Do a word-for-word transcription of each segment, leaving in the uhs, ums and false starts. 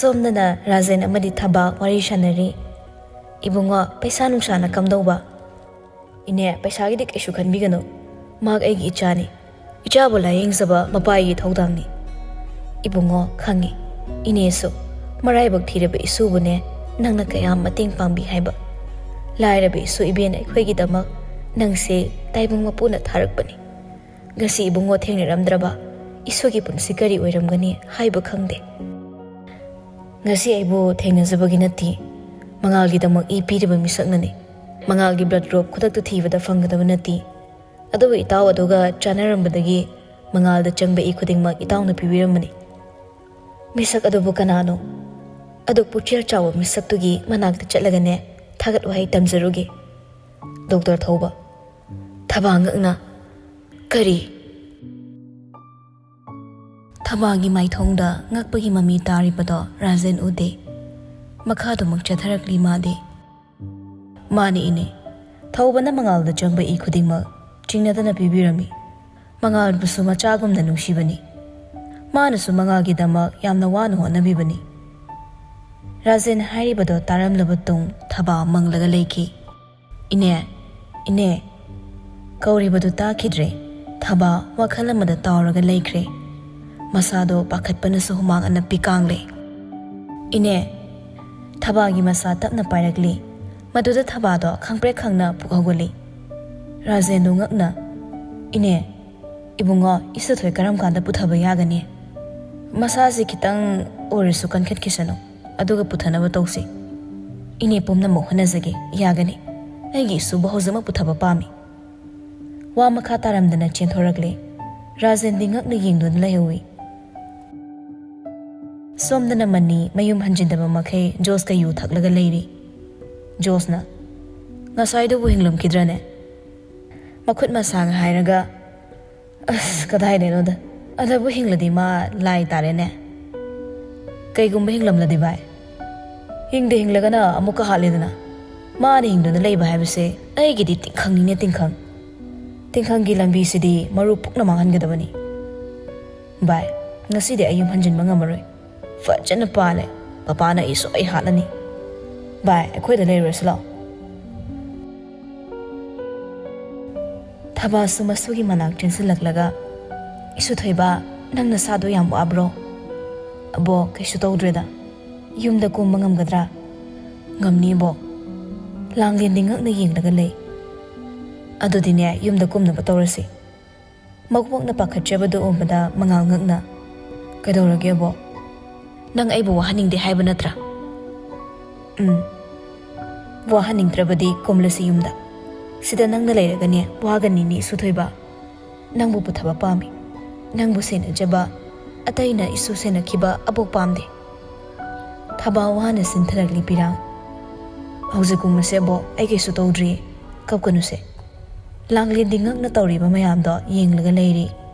ꯁꯣꯝꯗꯅ ꯔꯥꯖꯦꯟ ꯑꯃꯗꯤ ꯊꯕꯥ ꯋꯥꯔꯤ ꯁꯥꯟꯅꯔꯤ꯫ "ꯏꯕꯨꯡꯉꯣ, ꯄꯩꯁꯥ ꯅꯨꯡꯁꯥꯅ ꯀꯝꯗꯧꯕ?" "ꯏꯅꯦ, ꯄꯩꯁꯥꯒꯤꯗꯤ ꯀꯩꯁꯨ ꯈꯟꯕꯤꯒꯅꯨ꯫ ꯃꯍꯥꯛ ꯑꯩꯒꯤ ꯏꯆꯥꯅꯤ꯫ ꯏꯆꯥꯕꯨ ꯂꯥꯌꯦꯡꯖꯕ ꯃꯄꯥꯒꯤ ꯊꯧꯗꯥꯡꯅꯤ꯫" "ꯏꯕꯨꯡꯉꯣ, ꯈꯪꯉꯤ꯫ ꯏꯅꯦꯁꯨ ꯃꯔꯥꯏꯕꯛ ꯊꯤꯔꯕ ꯏꯁꯨꯕꯨꯅꯦ ꯅꯪꯅ ꯀꯌꯥꯝ ꯃꯇꯦꯡ ꯄꯥꯡꯕꯤ ꯍꯥꯏꯕ꯫ ꯂꯥꯏꯔꯕ ꯏꯁꯨ ꯏꯕꯦꯟ ꯑꯩꯈꯣꯏꯒꯤꯗꯃꯛ ꯅꯪꯁꯦ ꯇꯥꯏꯕꯪ ꯃꯄꯨꯅ ꯊꯥꯔꯛꯄꯅꯤ꯫ ꯉꯁꯤ ꯏꯕꯨꯡꯉꯣ ꯊꯦꯡꯅꯔꯝꯗ꯭ꯔꯕ ꯏꯁꯨꯒꯤ ꯄꯨꯟꯁꯤ ꯀꯔꯤ ꯑꯣꯏꯔꯝꯒꯅꯤ ꯍꯥꯏꯕ ꯈꯪꯗꯦ꯫ ꯉꯁꯤ ꯑꯩꯕꯨ ꯊꯦꯡꯅꯖꯕꯒꯤ ꯅꯠꯇꯦ, ꯃꯉꯥꯜꯒꯤꯗꯃꯛ ꯏ ꯄꯤꯔꯤꯕ ꯃꯤꯁꯛꯅꯅꯤ꯫ ꯃꯉꯥꯜꯒꯤ blood group ꯈꯨꯗꯛꯇ ꯊꯤꯕꯗ ꯐꯪꯒꯗꯕ ꯅꯠꯇꯦ꯫ ꯑꯗꯨꯕꯨ ꯏꯇꯥꯎ ꯑꯗꯨꯒ ꯆꯥꯟꯅꯔꯝꯕꯗꯒꯤ ꯃꯉꯥꯜꯗ ꯆꯪꯕ ꯏ ꯈꯨꯗꯤꯡꯃꯛ ꯏꯇꯥꯎꯅ ꯄꯤꯕꯤꯔꯝꯕꯅꯤ꯫" "ꯃꯤꯁꯛ ꯑꯗꯨꯕꯨ ꯀꯅꯥꯅꯣ?" "ꯑꯗꯨ ꯄꯨꯛꯆꯦꯜ ꯆꯥꯎꯕ ꯃꯤꯁꯛꯇꯨꯒꯤ ꯃꯅꯥꯛꯇ ꯆꯠꯂꯒꯅꯦ ꯊꯥꯒꯠ ꯋꯥꯍꯩ ꯇꯝꯖꯔꯨꯒꯦ꯫" "ꯗꯣꯛꯇꯔ ꯊꯧꯕ꯫" ꯊꯕꯥ ꯉꯛꯅ, "ꯀꯔꯤ?" ꯊꯕꯥꯒꯤ ꯃꯥꯏꯊꯣꯡꯗ ꯉꯛꯄꯒꯤ ꯃꯃꯤ ꯇꯥꯔꯤꯕꯗꯣ ꯔꯥꯖꯦꯟ ꯎꯗꯦ꯫ ꯃꯈꯥꯗꯨꯃꯛ ꯆꯠꯊꯔꯛꯂꯤ ꯃꯥꯗꯤ꯫ "ꯃꯥꯅꯤ ꯏꯅꯦ, ꯊꯧꯕꯅ ꯃꯉꯥꯜꯗ ꯆꯪꯕ ꯏ ꯈꯨꯗꯤꯡꯃꯛ ꯆꯤꯡꯅꯗꯅ ꯄꯤꯕꯤꯔꯝꯃꯤ꯫ ꯃꯉꯥꯜꯕꯨꯁꯨ ꯃꯆꯥꯒꯨꯝꯅ ꯅꯨꯡꯁꯤꯕꯅꯤ꯫ ꯃꯥꯅꯁꯨ ꯃꯉꯥꯜꯒꯤꯗꯃꯛ ꯌꯥꯝꯅ ꯋꯥꯅ ꯍꯣꯠꯅꯕꯤꯕꯅꯤ꯫" ꯔꯥꯖꯦꯟ ꯍꯥꯏꯔꯤꯕꯗꯣ ꯇꯥꯔꯝꯂꯕ ꯇꯨꯡ ꯊꯕꯥ ꯃꯪꯂꯒ ꯂꯩꯈꯤ꯫ "ꯏꯅꯦ, ꯏꯅꯦ" ꯀꯧꯔꯤꯕꯗꯨ ꯇꯥꯈꯤꯗ꯭ꯔꯦ꯫ ꯊꯕꯥ ꯋꯥꯈꯜ ꯑꯃꯗ ꯇꯥꯎꯔꯒ ꯂꯩꯈ꯭ꯔꯦ꯫ ꯃꯁꯥꯗꯣ ꯄꯥꯈꯠꯄꯅꯁꯨ ꯍꯨꯃꯥꯡ ꯑꯅꯞꯄꯤ ꯀꯥꯡꯂꯦ꯫ "ꯏꯅꯦ!" ꯊꯕꯥꯒꯤ ꯃꯁꯥ ꯇꯞꯅ ꯄꯥꯏꯔꯛꯂꯤ꯫ ꯃꯗꯨꯗ ꯊꯕꯥꯗꯣ ꯈꯪꯄ꯭ꯔꯦꯛ ꯈꯪꯅ ꯄꯨꯛ ꯍꯧꯒꯠꯂꯤ꯫ ꯔꯥꯖꯦꯟꯗꯨ ꯉꯛꯅ, "ꯏꯅꯦ, ꯏꯕꯨꯡꯉꯣ, ꯏꯁꯨꯊꯣꯏ ꯀꯔꯝ ꯀꯥꯟꯗ ꯄꯨꯊꯕ ꯌꯥꯒꯅꯤ? ꯃꯁꯥꯁꯤ ꯈꯤꯇꯪ ꯑꯣꯏꯔꯁꯨ ꯀꯟꯈꯠꯈꯤꯁꯅꯨ, ꯑꯗꯨꯒ ꯄꯨꯊꯅꯕ ꯇꯧꯁꯤ꯫ ꯏꯅꯦ ꯄꯨꯝꯅꯃꯛ ꯍꯣꯠꯅꯖꯒꯦ, ꯌꯥꯒꯅꯤ꯫ ꯑꯩꯒꯤ ꯏꯁꯨꯕꯨ ꯍꯧꯖꯤꯛꯃꯛ ꯄꯨꯊꯕ ꯄꯥꯝꯃꯤ꯫" ꯋꯥ ꯃꯈꯥ ꯇꯥꯔꯝꯗꯅ ꯆꯦꯟꯊꯣꯔꯛꯂꯦ꯫ ꯔꯥꯖꯦꯟꯗꯤ ꯉꯛꯅ ꯌꯦꯡꯗꯨꯅ ꯂꯩꯍꯧꯏ꯫ ꯁꯣꯝꯗꯅ ꯃꯅꯤ ꯃꯌꯨꯝ ꯍꯟꯖꯤꯟꯗꯕ ꯃꯈꯩ ꯖꯣꯁꯀ ꯌꯨ ꯊꯛꯂꯒ ꯂꯩꯔꯤ꯫ ꯖꯣꯁꯅ, "ꯉꯁꯥꯏꯗꯨꯕꯨ ꯍꯤꯡꯂꯝꯈꯤꯗ꯭ꯔꯅꯦ?" ꯃꯈꯨꯠ ꯃꯁꯥꯒ ꯍꯥꯏꯔꯒ, "ꯑꯁ, ꯀꯗꯥꯏꯗꯩꯅꯣꯗ, ꯑꯗꯕꯨ ꯍꯤꯡꯂꯗꯤ ꯃꯥ ꯂꯥꯏ ꯇꯥꯔꯦꯅꯦ꯫ ꯀꯩꯒꯨꯝꯕ ꯍꯤꯡꯂꯝꯂꯗꯤ ꯚꯥꯏ? ꯍꯤꯡꯗ ꯍꯤꯡꯂꯒꯅ ꯑꯃꯨꯛꯀ ꯍꯥꯠꯂꯦꯗꯅ꯫ ꯃꯥꯅ ꯍꯤꯡꯗꯨꯅ ꯂꯩꯕ ꯍꯥꯏꯕꯁꯦ ꯑꯩꯒꯤꯗꯤ ꯇꯤꯡꯈꯪꯅꯤꯅꯦ, ꯇꯤꯡꯈꯪ꯫ ꯇꯤꯡꯈꯪꯒꯤ ꯂꯝꯕꯤꯁꯤꯗꯤ ꯃꯔꯨ ꯄꯨꯛꯅ ꯃꯥꯡꯍꯟꯒꯗꯕꯅꯤ꯫ ꯚꯥꯏ, ꯉꯁꯤꯗꯤ ꯑꯩ ꯌꯨꯝ ꯍꯟꯖꯤꯟꯕ ꯉꯝꯃꯔꯣꯏ꯫ ꯐꯖꯅ ꯄꯥꯜꯂꯦ꯫ ꯄꯄꯥꯅ ꯑꯩ ꯁꯣꯏ ꯍꯥꯠꯂꯅꯤ꯫ ꯚꯥꯏ, ꯑꯩꯈꯣꯏꯗ ꯂꯩꯔꯨꯔꯁꯤ ꯂꯥꯛꯑꯣ꯫ ꯊꯕꯥꯁꯨ ꯃꯁꯨꯒꯤ ꯃꯅꯥꯛ ꯆꯦꯟꯁꯤꯜꯂꯛꯂꯒ, "ꯏꯁꯨ ꯊꯣꯏꯕ, ꯅꯪ ꯅꯁꯥꯗꯣ ꯌꯥꯝ ꯋꯥꯕ꯭ꯔꯣ?" "ꯑꯕꯣꯛ, ꯀꯩꯁꯨ ꯇꯧꯗ꯭ꯔꯦꯗ꯫ ꯌꯨꯝꯗ ꯀꯨꯝꯕ ꯉꯝꯒꯗ꯭ꯔꯥ?" "ꯉꯝꯅꯤ, ꯑꯕꯣꯛ꯫ ꯂꯥꯡꯂꯦꯟꯗꯤ ꯉꯛꯅ ꯌꯦꯡꯂꯒ ꯂꯩ꯫ ꯑꯗꯨꯗꯤꯅꯦ, ꯌꯨꯝꯗ ꯀꯨꯝꯅꯕ ꯇꯧꯔꯁꯤ꯫" ꯃꯀꯣꯛꯅ ꯄꯥꯈꯠꯆꯕꯗꯨ ꯎꯕꯗ ꯃꯉꯥꯜ ꯉꯛꯅ, "ꯀꯩꯗꯧꯔꯒꯦ, ꯑꯕꯣꯛ? ꯅꯪ ꯑꯩꯕꯨ ꯋꯥꯍꯟꯅꯤꯡꯗꯦ ꯍꯥꯏꯕ ꯅꯠꯇ꯭ꯔꯥ?" "ꯎꯝ꯫ ꯋꯥꯍꯟꯅꯤꯡꯗ꯭ꯔꯕꯗꯤ ꯀꯨꯝꯂꯁꯤ ꯌꯨꯝꯗ꯫ ꯁꯤꯗ ꯅꯪꯅ ꯂꯩꯔꯒꯅꯦ, ꯋꯥꯒꯅꯤꯅꯦ, ꯏꯁꯨ ꯊꯣꯏꯕ꯫ ꯅꯪꯕꯨ ꯄꯨꯊꯕ ꯄꯥꯝꯃꯤ꯫ ꯅꯪꯕꯨ ꯁꯦꯟꯅꯖꯕ, ꯑꯇꯩꯅ ꯏꯁꯨ ꯁꯦꯟꯅꯈꯤꯕ ꯑꯕꯣꯛ ꯄꯥꯝꯗꯦ꯫" ꯊꯕꯥ ꯋꯥꯅ ꯁꯤꯟꯊꯔꯛꯂꯤ ꯄꯤꯔꯥꯡ꯫ "ꯍꯧꯖꯤꯛ ꯀꯨꯝꯃꯁꯦ, ꯑꯕꯣꯛ, ꯑꯩ ꯀꯩꯁꯨ ꯇꯧꯗ꯭ꯔꯤꯌꯦ꯫ ꯀꯞꯀꯅꯨꯁꯦ꯫" ꯂꯥꯡꯂꯦꯟꯗꯤ ꯉꯛꯅ ꯇꯧꯔꯤꯕ ꯃꯌꯥꯝꯗꯣ ꯌꯦꯡꯂꯒ ꯂꯩꯔꯤ꯫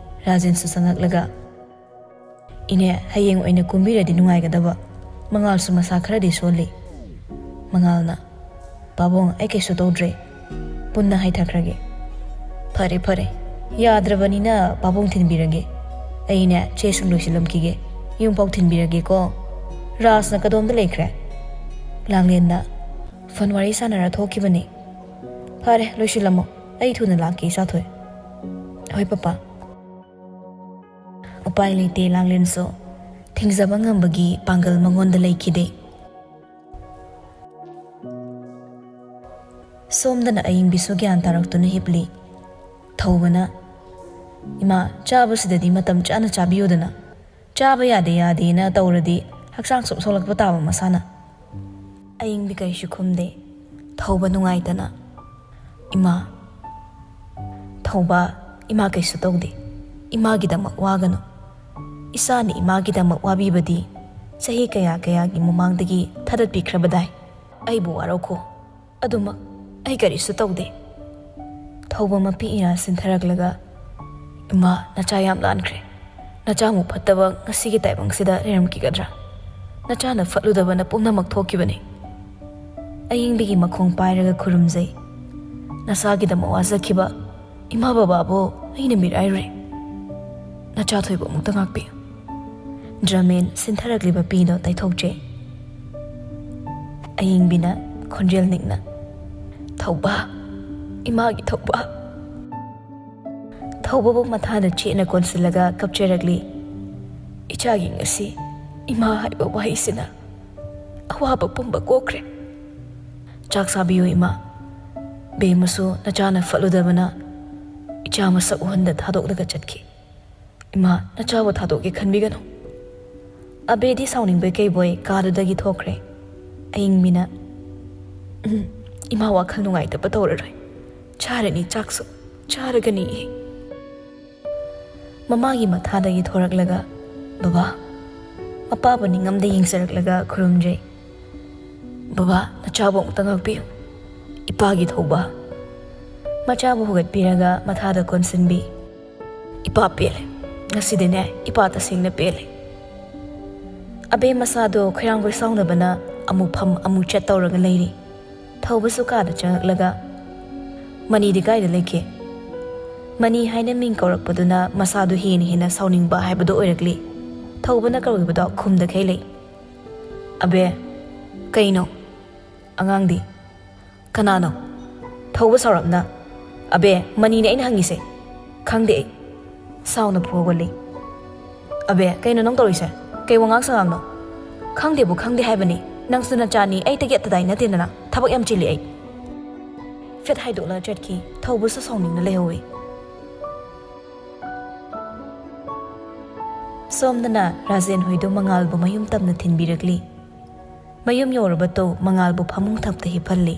ꯔꯥꯖꯦꯟꯁꯨ ꯆꯪꯉꯛꯂꯒ, "ꯏꯅꯦ, ꯍꯌꯦꯡ ꯑꯣꯏꯅ ꯀꯨꯝꯕꯤꯔꯗꯤ ꯅꯨꯡꯉꯥꯏꯒꯗꯕ꯫ ꯃꯉꯥꯜꯁꯨ ꯃꯁꯥ ꯈꯔꯗꯤ ꯁꯣꯜꯂꯤ꯫" ꯃꯉꯥꯜꯅ, "ꯄꯥꯕꯨꯡ, ꯑꯩ ꯀꯩꯁꯨ ꯇꯧꯗ꯭ꯔꯦ꯫ ꯄꯨꯟꯅ ꯍꯥꯏꯊꯈ꯭ꯔꯒꯦ꯫" "ꯐꯔꯦ, ꯐꯔꯦ꯫ ꯌꯥꯗ꯭ꯔꯕꯅꯤꯅ ꯄꯥꯕꯨꯡ ꯊꯤꯟꯕꯤꯔꯒꯦ꯫ ꯑꯩꯅꯦ, ꯆꯦꯁꯤꯡ ꯂꯣꯏꯁꯤꯜꯂꯝꯈꯤꯒꯦ꯫ ꯌꯨꯝꯐꯥꯎ ꯊꯤꯟꯕꯤꯔꯒꯦꯀꯣ꯫" "ꯔꯥꯖꯅ ꯀꯗꯣꯝꯗ ꯂꯩꯈ꯭ꯔꯦ?" ꯂꯥꯡꯂꯦꯟꯅ, "ꯐꯣꯟ ꯋꯥꯔꯤ ꯁꯥꯟꯅꯔ ꯊꯣꯛꯈꯤꯕꯅꯤ꯫" "ꯐꯔꯦ, ꯂꯣꯏꯁꯤꯜꯂꯝꯃꯣ꯫ ꯑꯩ ꯊꯨꯅ ꯂꯥꯛꯀꯦ, ꯏꯆꯥꯊꯣꯏ꯫" "ꯍꯣꯏ, ꯄꯄꯥ꯫" ꯎꯄꯥꯏ ꯂꯩꯇꯦ ꯂꯥꯡꯂꯦꯟꯁꯨ꯫ ꯊꯤꯡꯖꯕ ꯉꯝꯕꯒꯤ ꯄꯥꯡꯒꯜ ꯃꯉꯣꯟꯗ ꯂꯩꯈꯤꯗꯦ꯫ ꯁꯣꯝꯗꯅ ꯑꯌꯤꯡꯕꯤꯁꯨ ꯒ꯭ꯌꯥꯟ ꯇꯥꯔꯛꯇꯨꯅ ꯍꯤꯞꯂꯤ꯫ ꯊꯧꯕꯅ, "ꯏꯃꯥ, ꯆꯥꯕꯁꯤꯗꯗꯤ ꯃꯇꯝ ꯆꯥꯅ ꯆꯥꯕꯤꯌꯨꯗꯅ꯫ ꯆꯥꯕ ꯌꯥꯗꯦ ꯌꯥꯗꯦꯅ ꯇꯧꯔꯗꯤ ꯍꯛꯆꯥꯡ ꯁꯣꯛ ꯁꯣꯛꯂꯛꯄ ꯇꯥꯕ ꯃꯁꯥꯅ꯫" ꯑꯌꯤꯡꯕꯤ ꯀꯔꯤꯁꯨ ꯈꯨꯝꯗꯦ꯫ ꯊꯧꯕ ꯅꯨꯡꯉꯥꯏꯇꯅ, "ꯏꯃꯥ, ꯊꯧꯕ, ꯏꯃꯥ ꯀꯩꯁꯨ ꯇꯧꯗꯦ꯫ ꯏꯃꯥꯒꯤꯗꯃꯛ ꯋꯥꯒꯅꯨ꯫ ꯏꯆꯥꯅ ꯏꯃꯥꯒꯤꯗꯃꯛ ꯋꯥꯕꯤꯕꯗꯤ ꯆꯍꯤ ꯀꯌꯥ ꯀꯌꯥꯒꯤ ꯃꯃꯥꯡꯗꯒꯤ ꯊꯥꯗꯠꯄꯤꯈ꯭ꯔꯕꯗꯥꯏ꯫ ꯑꯩꯕꯨ ꯋꯥꯔꯧꯈꯣ꯫ ꯑꯗꯨꯃꯛ ꯑꯩ ꯀꯔꯤꯁꯨ ꯇꯧꯗꯦ꯫" ꯊꯧꯕ ꯃꯄꯤ ꯏꯔꯥ ꯁꯤꯟꯊꯔꯛꯂꯒ, "ꯏꯃꯥ, ꯅꯆꯥ ꯌꯥꯝ ꯂꯥꯟꯈ꯭ꯔꯦ꯫ ꯅꯆꯥꯃꯨꯛ ꯐꯠꯇꯕ ꯉꯁꯤꯒꯤ ꯇꯥꯏꯕꯪꯁꯤꯗ ꯂꯩꯔꯝꯈꯤꯒꯗ꯭ꯔꯥ? ꯅꯆꯥꯅ ꯐꯠꯂꯨꯗꯕꯅ ꯄꯨꯝꯅꯃꯛ ꯊꯣꯛꯈꯤꯕꯅꯤ꯫" ꯑꯌꯤꯡꯕꯤꯒꯤ ꯃꯈꯣꯡ ꯄꯥꯏꯔꯒ ꯈꯨꯔꯨꯝꯖꯩ꯫ "ꯅꯆꯥꯒꯤꯗꯃꯛ ꯋꯥꯖꯈꯤꯕ ꯏꯃꯥ ꯕꯕꯥꯕꯨ ꯑꯩꯅ ꯃꯤꯔꯥꯏꯔꯨꯔꯦ꯫ ꯅꯆꯥ ꯊꯣꯏꯕ ꯑꯃꯨꯛꯇ ꯉꯥꯛꯄꯤꯌꯨ꯫" ꯗ꯭ꯔꯃꯦꯟ ꯁꯤꯟꯊꯔꯛꯂꯤꯕ ꯄꯤꯗꯣ ꯇꯩꯊꯣꯛꯆꯩ꯫ ꯑꯌꯤꯡꯕꯤꯅ ꯈꯣꯟꯖꯦꯜ ꯅꯤꯛꯅ, "ꯊꯧꯕ, ꯏꯃꯥꯒꯤ ꯊꯧꯕ!" ꯊꯧꯕꯕꯨ ꯃꯊꯥꯗ ꯆꯦꯠꯅ ꯀꯣꯟꯁꯤꯜꯂꯒ ꯀꯞꯆꯔꯛꯂꯤ꯫ "ꯏꯆꯥꯒꯤ ꯉꯁꯤ ꯏꯃꯥ ꯍꯥꯏꯕ ꯋꯥꯍꯩꯁꯤꯅ ꯑꯋꯥꯕ ꯄꯨꯝꯕ ꯀꯣꯛꯈ꯭ꯔꯦ꯫ ꯆꯥꯛ ꯆꯥꯕꯤꯌꯨ, ꯏꯃꯥ꯫ ꯕꯦꯝꯃꯁꯨ ꯅꯆꯥꯅ ꯐꯠꯂꯨꯗꯕꯅ ꯏꯆꯥ ꯃꯁꯛ ꯎꯍꯟꯗ ꯊꯥꯗꯣꯛꯂꯒ ꯆꯠꯈꯤ꯫ ꯏꯃꯥ, ꯅꯆꯥꯕꯨ ꯊꯥꯗꯣꯛꯀꯦ ꯈꯟꯕꯤꯒꯅꯨ꯫" ꯑꯕꯦꯗꯤ ꯁꯥꯎꯅꯤꯡꯕꯣꯏ ꯀꯩꯕꯣꯏ ꯀꯥꯗꯨꯗꯒꯤ ꯊꯣꯛꯈ꯭ꯔꯦ꯫ ꯑꯌꯤꯡꯕꯤꯅ, "ꯎꯝ, ꯏꯃꯥ ꯋꯥꯈꯜ ꯅꯨꯡꯉꯥꯏꯇꯕ ꯇꯧꯔꯔꯣꯏ꯫ ꯆꯥꯔꯅꯤ, ꯆꯥꯛꯁꯨ ꯆꯥꯔꯒꯅꯤ ꯑꯩ꯫" ꯃꯃꯥꯒꯤ ꯃꯊꯥꯗꯒꯤ ꯊꯣꯔꯛꯂꯒ, "ꯕꯕꯥ꯫" ꯃꯄꯥꯕꯨ ꯅꯤꯡꯉꯝꯗ ꯌꯦꯡꯖꯔꯛꯂꯒ ꯈꯨꯔꯨꯝꯖꯩ꯫ "ꯕꯕꯥ, ꯅꯆꯥꯕꯨ ꯑꯃꯨꯛꯇ ꯉꯥꯛꯄꯤꯌꯨ꯫ ꯏꯄꯥꯒꯤ ꯊꯧꯕ꯫" ꯃꯆꯥꯕꯨ ꯍꯧꯒꯠꯄꯤꯔꯒ ꯃꯊꯥꯗ ꯀꯣꯟꯁꯤꯟꯕꯤ꯫ "ꯏꯄꯥ ꯄꯦꯜꯂꯦ꯫ ꯉꯁꯤꯗꯤꯅꯦ, ꯏꯄꯥ ꯇꯁꯦꯡꯅ ꯄꯦꯜꯂꯦ꯫" ꯑꯕꯦ ꯃꯁꯥꯗꯣ ꯈꯣꯏꯔꯥꯡ ꯈꯣꯏꯁꯥꯎꯅꯕꯅ ꯑꯃꯨꯛ ꯐꯝ ꯑꯃꯨꯛ ꯆꯠ ꯇꯧꯔꯒ ꯂꯩꯔꯤ꯫ ꯊꯧꯕꯁꯨ ꯀꯥꯗ ꯆꯪꯉꯛꯂꯒ, "ꯃꯅꯤꯗꯤ ꯀꯥꯏꯗ ꯂꯩꯒꯦ? ꯃꯅꯤ ꯍꯥꯏꯅ ꯃꯤꯡ ꯀꯧꯔꯛꯄꯗꯨꯅ ꯃꯁꯥꯗꯨ ꯍꯦꯟꯅ ꯍꯦꯟꯅ ꯁꯥꯎꯅꯤꯡꯕ ꯍꯥꯏꯕꯗꯨ ꯑꯣꯏꯔꯛꯂꯤ꯫ ꯊꯧꯕꯅ ꯀꯧꯔꯤꯕꯗꯣ ꯈꯨꯝꯗꯈꯩ ꯂꯩ꯫ "ꯑꯕꯦ, ꯀꯩꯅꯣ?" "ꯑꯉꯥꯡꯗꯤ?" "ꯀꯅꯥꯅꯣ?" ꯊꯧꯕ ꯁꯥꯎꯔꯞꯅ, "ꯑꯕꯦ, ꯃꯅꯤꯅꯦ ꯑꯩꯅ ꯍꯪꯉꯤꯁꯦ꯫" "ꯈꯪꯗꯦ ꯑꯩ꯫" ꯁꯥꯎꯅ ꯐꯨꯒꯜꯂꯤ꯫ "ꯑꯕꯦ, ꯀꯩꯅꯣ ꯅꯪ ꯇꯧꯔꯤꯁꯦ? ꯀꯩ ꯋꯥꯉꯥꯡ ꯁꯉꯥꯡꯅꯣ?" "ꯈꯪꯗꯦꯕꯨ ꯈꯪꯗꯦ ꯍꯥꯏꯕꯅꯤ꯫ ꯅꯪꯁꯨ ꯅꯆꯥꯅꯤ, ꯑꯩ ꯇꯒꯦꯠ ꯇꯗꯥꯏ ꯅꯠꯇꯦꯗꯅ꯫ ꯊꯕꯛ ꯌꯥꯝ ꯆꯤꯜꯂꯤ ꯑꯩ꯫" ꯐꯦꯠ ꯍꯥꯏꯗꯣꯛꯂꯒ ꯆꯠꯈꯤ꯫ ꯊꯧꯕꯁꯨ ꯁꯥꯎꯅꯤꯡꯅ ꯂꯩꯍꯧꯋꯤ꯫ ꯁꯣꯝꯗꯅ ꯔꯥꯖꯦꯟ ꯍꯣꯏꯗꯨ ꯃꯉꯥꯜꯕꯨ ꯃꯌꯨꯝ ꯇꯝꯅ ꯊꯤꯟꯕꯤꯔꯛꯂꯤ꯫ ꯃꯌꯨꯝ ꯌꯧꯔꯕ ꯇꯧ ꯃꯉꯥꯜꯕꯨ ꯐꯃꯨꯡ ꯊꯛꯇ ꯍꯤꯞꯍꯜꯂꯤ꯫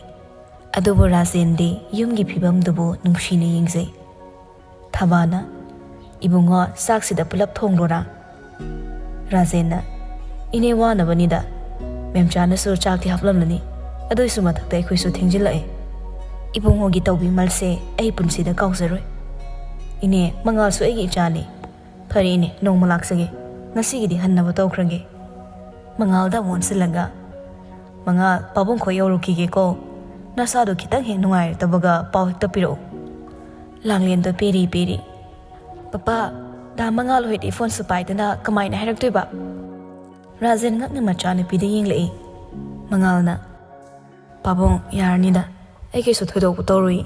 ꯑꯗꯨꯕꯨ ꯔꯥꯖꯦꯟꯗꯤ ꯌꯨꯝꯒꯤ ꯐꯤꯕꯝꯗꯨꯕꯨ ꯅꯨꯡꯁꯤꯅ ꯌꯦꯡꯖꯩ꯫ ꯊꯕꯥꯅ, "ꯏꯕꯨꯡꯉꯣ, ꯆꯥꯛꯁꯤꯗ ꯄꯨꯂꯞ ꯊꯣꯡꯂꯣꯔꯥ?" ꯔꯥꯖꯦꯟꯅ, "ꯏꯅꯦ ꯋꯥꯅꯕꯅꯤꯗ꯫ ꯃꯦꯝꯆꯥꯅꯁꯨ ꯆꯥꯛꯇꯤ ꯍꯥꯞꯂꯝꯂꯅꯤ꯫ ꯑꯗꯨꯏꯁꯨ ꯃꯊꯛꯇ ꯑꯩꯈꯣꯏꯁꯨ ꯊꯦꯡꯖꯤꯜꯂꯛꯑꯦ꯫ ꯏꯕꯨꯡꯉꯣꯒꯤ ꯇꯧꯕꯤꯃꯜꯁꯦ ꯑꯩ ꯄꯨꯟꯁꯤꯗ ꯀꯥꯎꯖꯔꯣꯏ꯫ ꯏꯅꯦ, ꯃꯉꯥꯜꯁꯨ ꯑꯩꯒꯤ ꯏꯆꯥꯅꯤ꯫ ꯐꯔꯦ ꯏꯅꯦ, ꯅꯣꯡꯃ ꯂꯥꯛꯆꯒꯦ꯫ ꯉꯁꯤꯒꯤꯗꯤ ꯍꯟꯅꯕ ꯇꯧꯈ꯭ꯔꯒꯦ꯫" ꯃꯉꯥꯜꯗ ꯑꯃꯨꯛ ꯑꯣꯟꯁꯤꯜꯂꯒ, "ꯃꯉꯥꯜ, ꯄꯥꯕꯨꯡ ꯈꯣꯏ ꯌꯧꯔꯨꯈꯤꯒꯦꯀꯣ꯫ ꯅꯁꯥꯗꯣ ꯈꯤꯇꯪ ꯍꯦꯛ ꯅꯨꯡꯉꯥꯏꯔꯛꯇꯕꯒ ꯄꯥꯎ ꯍꯦꯛꯇ ꯄꯤꯔꯛꯎ꯫" ꯂꯥꯡꯂꯦꯟꯗꯣ ꯄꯦꯔꯤ ꯄꯦꯔꯤ꯫ "ꯄꯄꯥ, ꯗꯥ ꯃꯉꯥꯜ ꯍꯣꯏꯗꯤ ꯐꯣꯟꯁꯨ ꯄꯥꯏꯗꯅ ꯀꯃꯥꯏꯅ ꯍꯥꯏꯔꯛꯇꯣꯏꯕ? ꯔꯥꯖꯦꯟ ꯉꯛꯅ ꯃꯆꯥꯅꯨꯄꯤꯗ ꯌꯦꯡꯂꯛꯏ꯫ ꯃꯉꯥꯜꯅ, "ꯄꯥꯕꯨꯡ, ꯌꯥꯔꯅꯤꯗ, ꯑꯩ ꯀꯩꯁꯨ ꯊꯣꯏꯗꯣꯛꯄ ꯇꯧꯔꯨꯏ꯫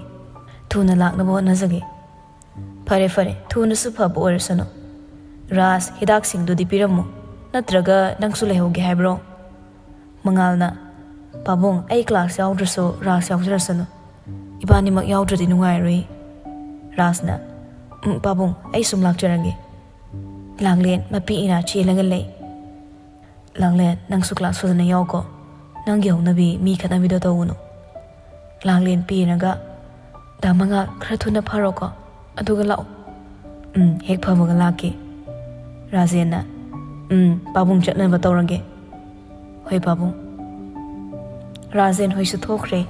ꯊꯨꯅ ꯂꯥꯛꯅꯕ ꯍꯣꯠꯅꯖꯒꯦ꯫" "ꯐꯔꯦ ꯐꯔꯦ, ꯊꯨꯅꯁꯨ ꯐꯕ ꯑꯣꯏꯔꯁꯅꯨ꯫ ꯔꯥꯖ, ꯍꯤꯗꯥꯛꯁꯤꯡꯗꯨꯗꯤ ꯄꯤꯔꯝꯃꯨ, ꯅꯠꯇ꯭ꯔꯒ ꯅꯪꯁꯨ ꯂꯩꯍꯧꯒꯦ ꯍꯥꯏꯕ꯭ꯔꯣ?" ꯃꯉꯥꯜꯅ, "ꯄꯥꯕꯨꯡ, ꯑꯩ ꯀ꯭ꯂꯥꯁ ꯌꯥꯎꯗ꯭ꯔꯁꯨ ꯔꯥꯖ ꯌꯥꯎꯖꯔꯁꯅꯨ꯫ ꯏꯕꯥꯅꯤꯃꯛ ꯌꯥꯎꯗ꯭ꯔꯗꯤ ꯅꯨꯡꯉꯥꯏꯔꯣꯏ꯫" ꯔꯥꯖꯅ, "ꯎꯝ, ꯄꯥꯕꯨꯡ, ꯑꯩ ꯁꯨꯝ ꯂꯥꯛꯆꯔꯒꯦ꯫" ꯂꯥꯡꯂꯦꯟ ꯃꯄꯤ ꯏꯅꯥ ꯆꯦꯜꯂꯒ ꯂꯩ꯫ "ꯂꯥꯡꯂꯦꯟ, ꯅꯪꯁꯨ ꯀ꯭ꯂꯥꯁ ꯐꯖꯅ ꯌꯥꯎꯀꯣ꯫ ꯅꯪꯒꯤ ꯍꯧꯅꯕꯤ ꯃꯤ ꯈꯠꯅꯕꯤꯗꯣ ꯇꯧꯒꯅꯨ꯫" ꯂꯥꯡꯂꯦꯟ ꯄꯤꯔꯒ, "ꯗꯥ ꯃꯉꯥꯜ, ꯈꯔ ꯊꯨꯅ ꯐꯔꯣꯀꯣ, ꯑꯗꯨꯒ ꯂꯥꯛꯑꯣ꯫" "ꯎꯝ, ꯍꯦꯛ ꯐꯕꯒ ꯂꯥꯛꯀꯦ꯫" ꯔꯥꯖꯦꯟꯅ, "ꯎꯝ, ꯄꯥꯕꯨꯡ ꯆꯠꯅꯕ ꯇꯧꯔꯒꯦ꯫" "ꯍꯣꯏ, ꯄꯥꯕꯨꯡ꯫" ꯔꯥꯖꯦꯟ ꯍꯣꯏꯁꯨ ꯊꯣꯛꯈ꯭ꯔꯦ꯫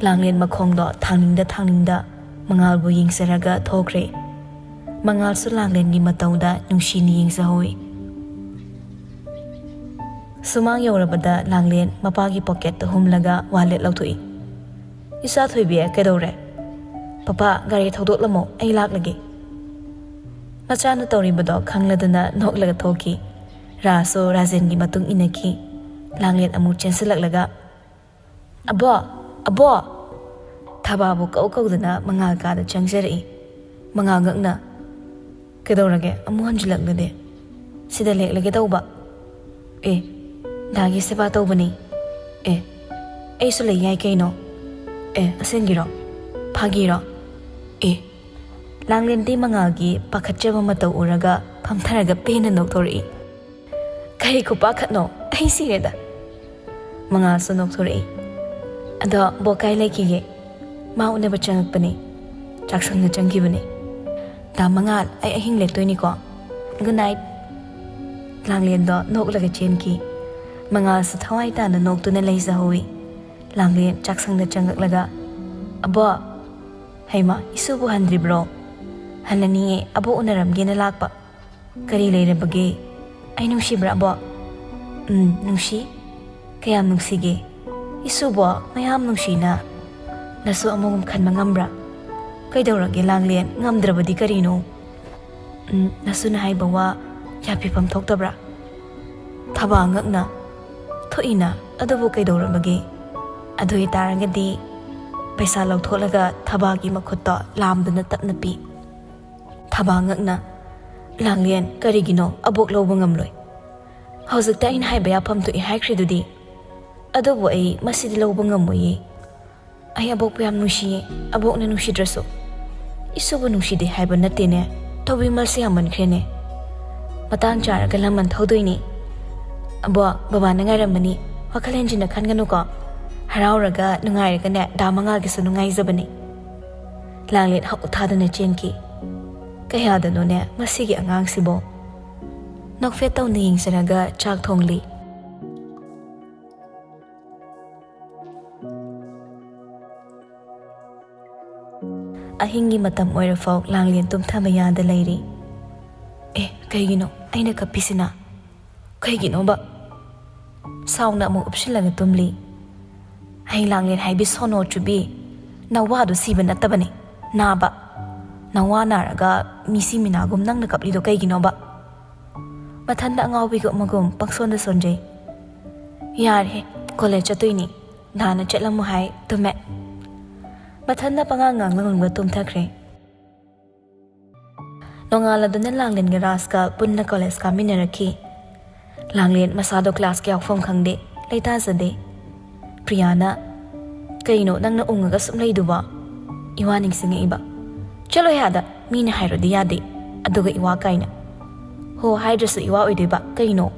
ꯂꯥꯡꯂꯦꯟ ꯃꯈꯣꯡꯗꯣ ꯊꯥꯡꯅꯤꯡꯗ ꯊꯥꯡꯅꯤꯡꯗ ꯃꯉꯥꯜꯕꯨ ꯌꯦꯡꯖꯔꯒ ꯊꯣꯛꯈ꯭ꯔꯦ꯫ ꯃꯉꯥꯜꯁꯨ ꯂꯥꯡꯂꯦꯟꯒꯤ ꯃꯇꯧꯗ ꯅꯨꯡꯁꯤꯅ ꯌꯦꯡꯖꯍꯧꯏ꯫ ꯁꯨꯃꯥꯡ ꯌꯧꯔꯕꯗ ꯂꯥꯡꯂꯦꯟ ꯃꯄꯥꯒꯤ ꯄꯣꯀꯦꯠꯇ ꯍꯨꯝꯂꯒ ꯋꯥꯂꯦꯠ ꯂꯧꯊꯣꯛꯏ꯫ "ꯏꯆꯥ ꯊꯣꯏꯕꯤ, ꯀꯩꯗꯧꯔꯦ? ꯄꯄꯥ, ꯒꯥꯔꯤ ꯊꯧꯗꯣꯛꯂꯝꯃꯣ, ꯑꯩ ꯂꯥꯛꯂꯒꯦ꯫" ꯃꯆꯥꯅ ꯇꯧꯔꯤꯕꯗꯣ ꯈꯪꯂꯗꯅ ꯅꯣꯛꯂꯒ ꯊꯣꯛꯈꯤ꯫ ꯔꯥꯁꯁꯨ ꯔꯥꯖꯦꯟꯒꯤ ꯃꯇꯨꯡ ꯏꯟꯅꯈꯤ꯫ ꯂꯥꯡꯂꯦꯟ ꯑꯃꯨꯛ ꯆꯦꯟꯁꯤꯜꯂꯛꯂꯒ, "ꯑꯕꯣ! ꯑꯕꯣ!" ꯊꯕꯥꯕꯨ ꯀꯧ ꯀꯧꯗꯅ ꯃꯉꯥꯜ ꯀꯥꯗ ꯆꯪꯖꯔꯛꯏ꯫ ꯃꯉꯥꯜ ꯉꯛꯅ, "ꯀꯩꯗꯧꯔꯒꯦ? ꯑꯃꯨꯛ ꯍꯟꯖꯤꯜꯂꯛꯂꯗꯤ?" "ꯁꯤꯗ ꯂꯦꯛꯂꯒꯦ ꯇꯧꯕ꯫" "ꯑꯦ, ꯗꯥꯒꯤ ꯁꯦꯕꯥ ꯇꯧꯕꯅꯤ꯫" "ꯑꯦ, ꯑꯩꯁꯨ ꯂꯩ ꯌꯥꯏ ꯀꯩꯅꯣ?" "ꯑꯦ, ꯑꯁꯦꯡꯒꯤꯔꯣ? ꯐꯥꯒꯤꯔꯣ?" "ꯑꯦ!" ꯂꯥꯡꯂꯦꯟꯗꯤ ꯃꯉꯥꯜꯒꯤ ꯄꯥꯈꯠꯆꯕ ꯃꯇꯧ ꯎꯔꯒ ꯐꯝꯊꯔꯒ ꯄꯦꯟꯅ ꯅꯣꯛꯊꯣꯔꯛꯏ꯫ "ꯀꯔꯤ ꯈꯨꯄꯥꯈꯠꯅꯣ? ꯑꯩ ꯁꯤꯔꯦꯗ!" ꯃꯉꯥꯜꯁꯨ ꯅꯣꯛꯊꯣꯔꯛꯏ꯫ "ꯑꯗꯣ ꯕꯣꯛ ꯀꯥꯏ ꯂꯩꯈꯤꯒꯦ?" "ꯃꯥ ꯎꯅꯕ ꯆꯪꯉꯛꯄꯅꯦ꯫ ꯆꯥꯛꯁꯪꯗ ꯆꯪꯈꯤꯕꯅꯦ꯫" "ꯗꯥ ꯃꯉꯥꯜ, ꯑꯩ ꯑꯍꯤꯡ ꯂꯦꯛꯇꯣꯏꯅꯤꯀꯣ꯫ Good night!" ꯂꯥꯡꯂꯦꯟꯗꯣ ꯅꯣꯛꯂꯒ ꯆꯦꯟꯈꯤ꯫ ꯃꯉꯥꯜꯁꯨ ꯊꯋꯥꯏ ꯇꯥꯅ ꯅꯣꯛꯇꯨꯅ ꯂꯩꯖꯍꯧꯏ꯫ ꯂꯥꯡꯂꯦꯟ ꯆꯥꯛꯁꯪꯗ ꯆꯪꯉꯛꯂꯒ, "ꯑꯕꯣ!" "ꯍꯩꯃꯥ, ꯏꯁꯨꯕꯨ ꯍꯟꯗ꯭ꯔꯤꯕ꯭ꯔꯣ?" "ꯍꯜꯂꯅꯤꯌꯦ, ꯑꯕꯣꯛ ꯎꯅꯔꯝꯒꯦꯅ ꯂꯥꯛꯄ꯫" "ꯀꯔꯤ ꯂꯩꯔꯕꯒꯦ? ꯑꯩ ꯅꯨꯡꯁꯤꯕ꯭ꯔꯥ, ꯑꯕꯣꯛ?" "ꯎꯝ, ꯅꯨꯡꯁꯤ꯫" "ꯀꯌꯥꯝ ꯅꯨꯡꯁꯤꯒꯦ?" "ꯏꯁꯨꯕꯣ, ꯃꯌꯥꯝ ꯅꯨꯡꯁꯤꯅ꯫" "ꯅꯁꯨ ꯑꯃꯒꯨꯝ ꯈꯟꯕ ꯉꯝꯕ꯭ꯔꯥ?" "ꯀꯩꯗꯧꯔꯒꯦ ꯂꯥꯡꯂꯦꯟ, ꯉꯝꯗ꯭ꯔꯕꯗꯤ ꯀꯔꯤꯅꯣ?" "ꯎꯝ, ꯅꯁꯨꯅ ꯍꯥꯏꯕ ꯋꯥ ꯌꯥꯕꯤꯐꯝ ꯊꯣꯛꯇꯕ꯭ꯔꯥ?" ꯊꯕꯥ ꯉꯛꯅ, "ꯊꯣꯛꯏꯅ, ꯑꯗꯨꯕꯨ ꯀꯩꯗꯧꯔꯕꯒꯦ? ꯑꯗꯨ ꯑꯣꯏꯇꯥꯔꯒꯗꯤ ꯄꯩꯁꯥ ꯂꯧꯊꯣꯛꯂꯒ ꯊꯕꯥꯒꯤ ꯃꯈꯨꯠꯇꯣ ꯂꯥꯝꯗꯨꯅ ꯇꯞꯅ ꯄꯤ꯫" ꯊꯕꯥ ꯉꯛꯅ, "ꯂꯥꯡꯂꯦꯟ, ꯀꯔꯤꯒꯤꯅꯣ ꯑꯕꯣꯛ ꯂꯧꯕ ꯉꯝꯂꯣꯏ? ꯍꯧꯖꯤꯛꯇ ꯑꯩꯅ ꯍꯥꯏꯕ ꯌꯥꯐꯝ ꯊꯣꯛꯏ ꯍꯥꯏꯈ꯭ꯔꯤꯗꯨꯗꯤ꯫ ꯑꯗꯨꯕꯨ ꯑꯩ ꯃꯁꯤꯗꯤ ꯂꯧꯕ ꯉꯝꯃꯣꯏꯌꯦ꯫ ꯑꯩ ꯑꯕꯣꯛꯄꯨ ꯌꯥꯝ ꯅꯨꯡꯁꯤꯌꯦ, ꯑꯕꯣꯛꯅ ꯅꯨꯡꯁꯤꯗ꯭ꯔꯁꯨ꯫" "ꯏꯁꯨꯕꯨ ꯅꯨꯡꯁꯤꯗꯦ ꯍꯥꯏꯕ ꯅꯠꯇꯦꯅꯦ, ꯇꯧꯕꯤꯃꯜꯁꯦ ꯌꯥꯝꯃꯟꯈ꯭ꯔꯦꯅꯦ꯫ ꯃꯇꯥꯡ ꯆꯥꯔꯒ ꯂꯃꯟ ꯊꯧꯗꯣꯏꯅꯦ꯫ ꯑꯕꯣꯛ, ꯕꯕꯥꯅ ꯉꯥꯏꯔꯝꯃꯅꯤ, ꯋꯥꯈꯜ ꯍꯦꯟꯖꯤꯟꯅ ꯈꯟꯒꯅꯨꯀꯣ꯫ ꯍꯔꯥꯎꯔꯒ ꯅꯨꯡꯉꯥꯏꯔꯒꯅꯦ ꯗꯥ ꯃꯉꯥꯜꯒꯤꯁꯨ ꯅꯨꯡꯉꯥꯏꯖꯕꯅꯤ꯫" ꯂꯥꯡꯂꯦꯟ ꯍꯛ ꯊꯥꯗꯨꯅ ꯆꯦꯟꯈꯤ꯫ "ꯀꯌꯥꯗꯅꯣꯅꯦ ꯃꯁꯤꯒꯤ ꯑꯉꯥꯡꯁꯤꯕꯣ?" ꯅꯣꯛꯐꯦꯠ ꯇꯧꯅ ꯌꯦꯡꯖꯔꯒ ꯆꯥꯛ ꯊꯣꯡꯂꯤ꯫ ꯑꯍꯤꯡꯒꯤ ꯃꯇꯝ ꯑꯣꯏꯔꯐꯥꯎ ꯂꯥꯡꯂꯦꯟ ꯇꯨꯝꯊꯕ ꯌꯥꯗ ꯂꯩꯔꯤ꯫ "ꯑꯦ, ꯀꯩꯒꯤꯅꯣ ꯑꯩꯅ ꯀꯞꯄꯤꯁꯤꯅ? ꯀꯩꯒꯤꯅꯣꯕ?" ꯁꯥꯎꯅ ꯑꯃꯨꯛ ꯎꯞꯁꯤꯜꯂꯒ ꯇꯨꯝꯂꯤ꯫ "ꯑꯩ ꯂꯥꯡꯂꯦꯟ ꯍꯥꯏꯕꯤ ꯁꯣꯅꯣ ꯆꯨꯕꯤ, ꯅꯋꯥꯗꯣ ꯁꯤꯕ ꯅꯠꯇꯕꯅꯤ, ꯅꯥꯕ꯫ ꯅꯋꯥ ꯅꯥꯔꯒ ꯃꯤꯁꯤ ꯃꯤꯅꯥꯒꯨꯝ ꯅꯪꯅ ꯀꯞꯂꯤꯗꯣ ꯀꯩꯒꯤꯅꯣꯕ?" ꯃꯊꯟꯗ ꯑꯉꯥꯎꯕꯤꯒꯨꯝ ꯑꯃꯒꯨꯝ ꯄꯪꯁꯣꯟꯗ ꯁꯣꯟꯖꯩ꯫ "ꯌꯥꯔꯦꯍꯦ, ꯀꯣꯂꯦꯖ ꯆꯠꯇꯣꯏꯅꯤ, ꯗꯥꯅ ꯆꯠꯂꯝꯃꯨ ꯍꯥꯏ, ꯇꯨꯝꯃꯦ꯫" ꯃꯊꯟꯗ ꯄꯉꯥꯡ ꯉꯥꯡꯂꯒ ꯇꯨꯝꯊꯈ꯭ꯔꯦ꯫ ꯅꯣꯡꯉꯥꯜꯂꯗꯨꯅ ꯂꯥꯡꯂꯦꯟꯒ ꯔꯥꯖꯀ ꯄꯨꯟꯅ ꯀꯣꯂꯦꯖ ꯀꯥꯃꯤꯟꯅꯔꯛꯈꯤ꯫ ꯂꯥꯡꯂꯦꯟ ꯃꯁꯥꯗꯣ ꯀ꯭ꯂꯥꯁꯀꯤ ꯌꯥꯎꯐꯝ ꯈꯪꯗꯦ, ꯂꯩꯇꯥꯖꯗꯦ꯫ ꯄ꯭ꯔꯤꯌꯥꯅ, "ꯀꯩꯅꯣ ꯅꯪꯅ ꯎꯪꯉꯒ ꯁꯨꯝ ꯂꯩꯗꯨꯕꯣ?" ꯏꯋꯥ ꯅꯤꯡꯁꯤꯡꯉꯛꯏꯕ꯫ "ꯆꯠꯂꯣꯍꯦ ꯑꯥꯗ, ꯃꯤꯅ ꯍꯥꯏꯔꯨꯗꯤ ꯌꯥꯗꯦ, ꯑꯗꯨꯒ ꯏꯋꯥ ꯀꯥꯏꯅ꯫ ꯍꯣ ꯍꯥꯏꯗ꯭ꯔꯁꯨ ꯏꯋꯥ ꯑꯣꯏꯗꯣꯏꯕ, ꯀꯩꯅꯣ?"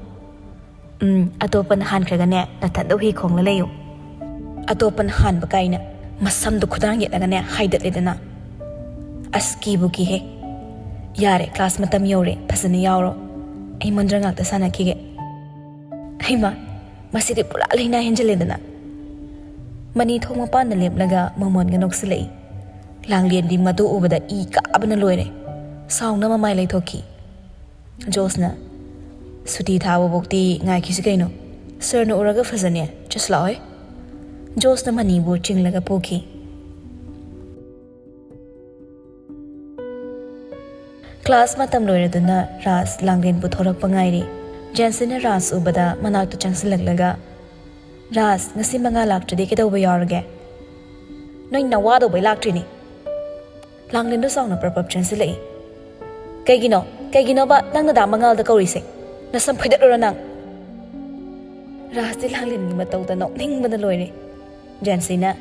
"ꯎꯝ, ꯑꯇꯣꯞꯄꯅ ꯍꯥꯟꯈ꯭ꯔꯒꯅꯦ ꯅꯊꯟꯗ ꯍꯨꯏ ꯈꯣꯡꯂ ꯂꯩꯌꯨ꯫" "ꯑꯇꯣꯞꯄꯅ ꯍꯥꯟꯕ ꯀꯥꯏꯅ?" ꯃꯁꯝꯗꯣ ꯈꯨꯗꯥꯡ ꯌꯦꯠꯂꯒꯅꯦ ꯍꯥꯏꯗꯠꯂꯦꯗꯅ꯫ "ꯑꯁ, ꯀꯤꯕꯨ ꯀꯤꯍꯦ꯫ ꯌꯥꯔꯦ, ꯀ꯭ꯂꯥꯁ ꯃꯇꯝ ꯌꯧꯔꯦ, ꯐꯖꯅ ꯌꯥꯎꯔꯣ꯫ ꯑꯩ ꯃꯣꯟꯗ꯭ꯔ ꯉꯥꯛꯇ ꯁꯥꯟꯅꯈꯤꯒꯦ꯫" "ꯍꯩꯃꯥ, ꯃꯁꯤꯗꯤ ꯄꯨꯔꯥ ꯂꯩꯅꯥ ꯍꯦꯟꯖꯤꯜꯂꯦꯗꯅ꯫" ꯃꯅꯤ ꯊꯣꯡ ꯃꯄꯥꯟꯗ ꯂꯦꯞꯂꯒ ꯃꯃꯣꯟꯒ ꯅꯣꯛꯁꯤꯜꯂꯛꯏ꯫ ꯂꯥꯡꯂꯦꯟꯗꯤ ꯃꯗꯨ ꯎꯕꯗ ꯏ ꯀꯥꯕꯅ ꯂꯣꯏꯔꯦ꯫ ꯁꯥꯎꯅ ꯃꯃꯥꯏ ꯂꯩꯊꯣꯛꯈꯤ꯫ ꯖꯣꯁꯅ, "ꯁꯨꯇꯤ ꯊꯥꯕꯕꯨꯛꯇꯤ ꯉꯥꯏꯈꯤꯁꯤ ꯀꯩꯅꯣ꯫ ꯁꯔꯅ ꯎꯔꯒ ꯐꯖꯅꯦ꯫ ꯆꯠꯁꯤ ꯂꯥꯛꯑꯣꯍꯦ꯫" ꯖꯣꯁꯅ ꯃꯅꯤꯕꯨ ꯆꯤꯡꯂꯒ ꯄꯨꯈꯤ꯫ ꯀ꯭ꯂꯥꯁ ꯃꯇꯝ ꯂꯣꯏꯔꯗꯨꯅ ꯔꯥꯖ ꯂꯥꯡꯂꯦꯟꯕꯨ ꯊꯣꯔꯛꯄ ꯉꯥꯏꯔꯤ꯫ ꯖꯦꯟꯁꯤꯅ ꯔꯥꯖ ꯎꯕꯗ ꯃꯅꯥꯛꯇ ꯆꯪꯁꯤꯜꯂꯛꯂꯒ, "ꯔꯥꯖ, ꯉꯁꯤ ꯃꯉꯥ ꯂꯥꯛꯇ꯭ꯔꯗꯤ ꯀꯩꯗꯧꯕ ꯌꯥꯎꯔꯒꯦ? ꯅꯣꯏ ꯅꯋꯥꯗꯧꯕꯩ ꯂꯥꯛꯇ꯭ꯔꯤꯅꯤ꯫" ꯂꯥꯡꯂꯦꯟꯗꯣ ꯆꯥꯎꯅ ꯄ꯭ꯔꯞ ꯄ꯭ꯔꯞ ꯆꯦꯟꯁꯤꯜꯂꯛꯏ꯫ "ꯀꯩꯒꯤꯅꯣ? ꯀꯩꯒꯤꯅꯣꯕ ꯅꯪꯅ ꯗꯥ ꯃꯉꯥꯜꯗ ꯀꯧꯔꯤꯁꯦ? ꯅꯁꯝ ꯐꯣꯏꯗꯠꯂꯨꯔꯣ ꯅꯪ?" ꯔꯥꯖꯇꯤ ꯂꯥꯡꯂꯦꯟꯒꯤ ꯃꯇꯧꯗ ꯅꯣꯛꯅꯤꯡꯕꯅ ꯂꯣꯏꯔꯦ꯫ ꯖꯦꯟꯁꯤꯅ,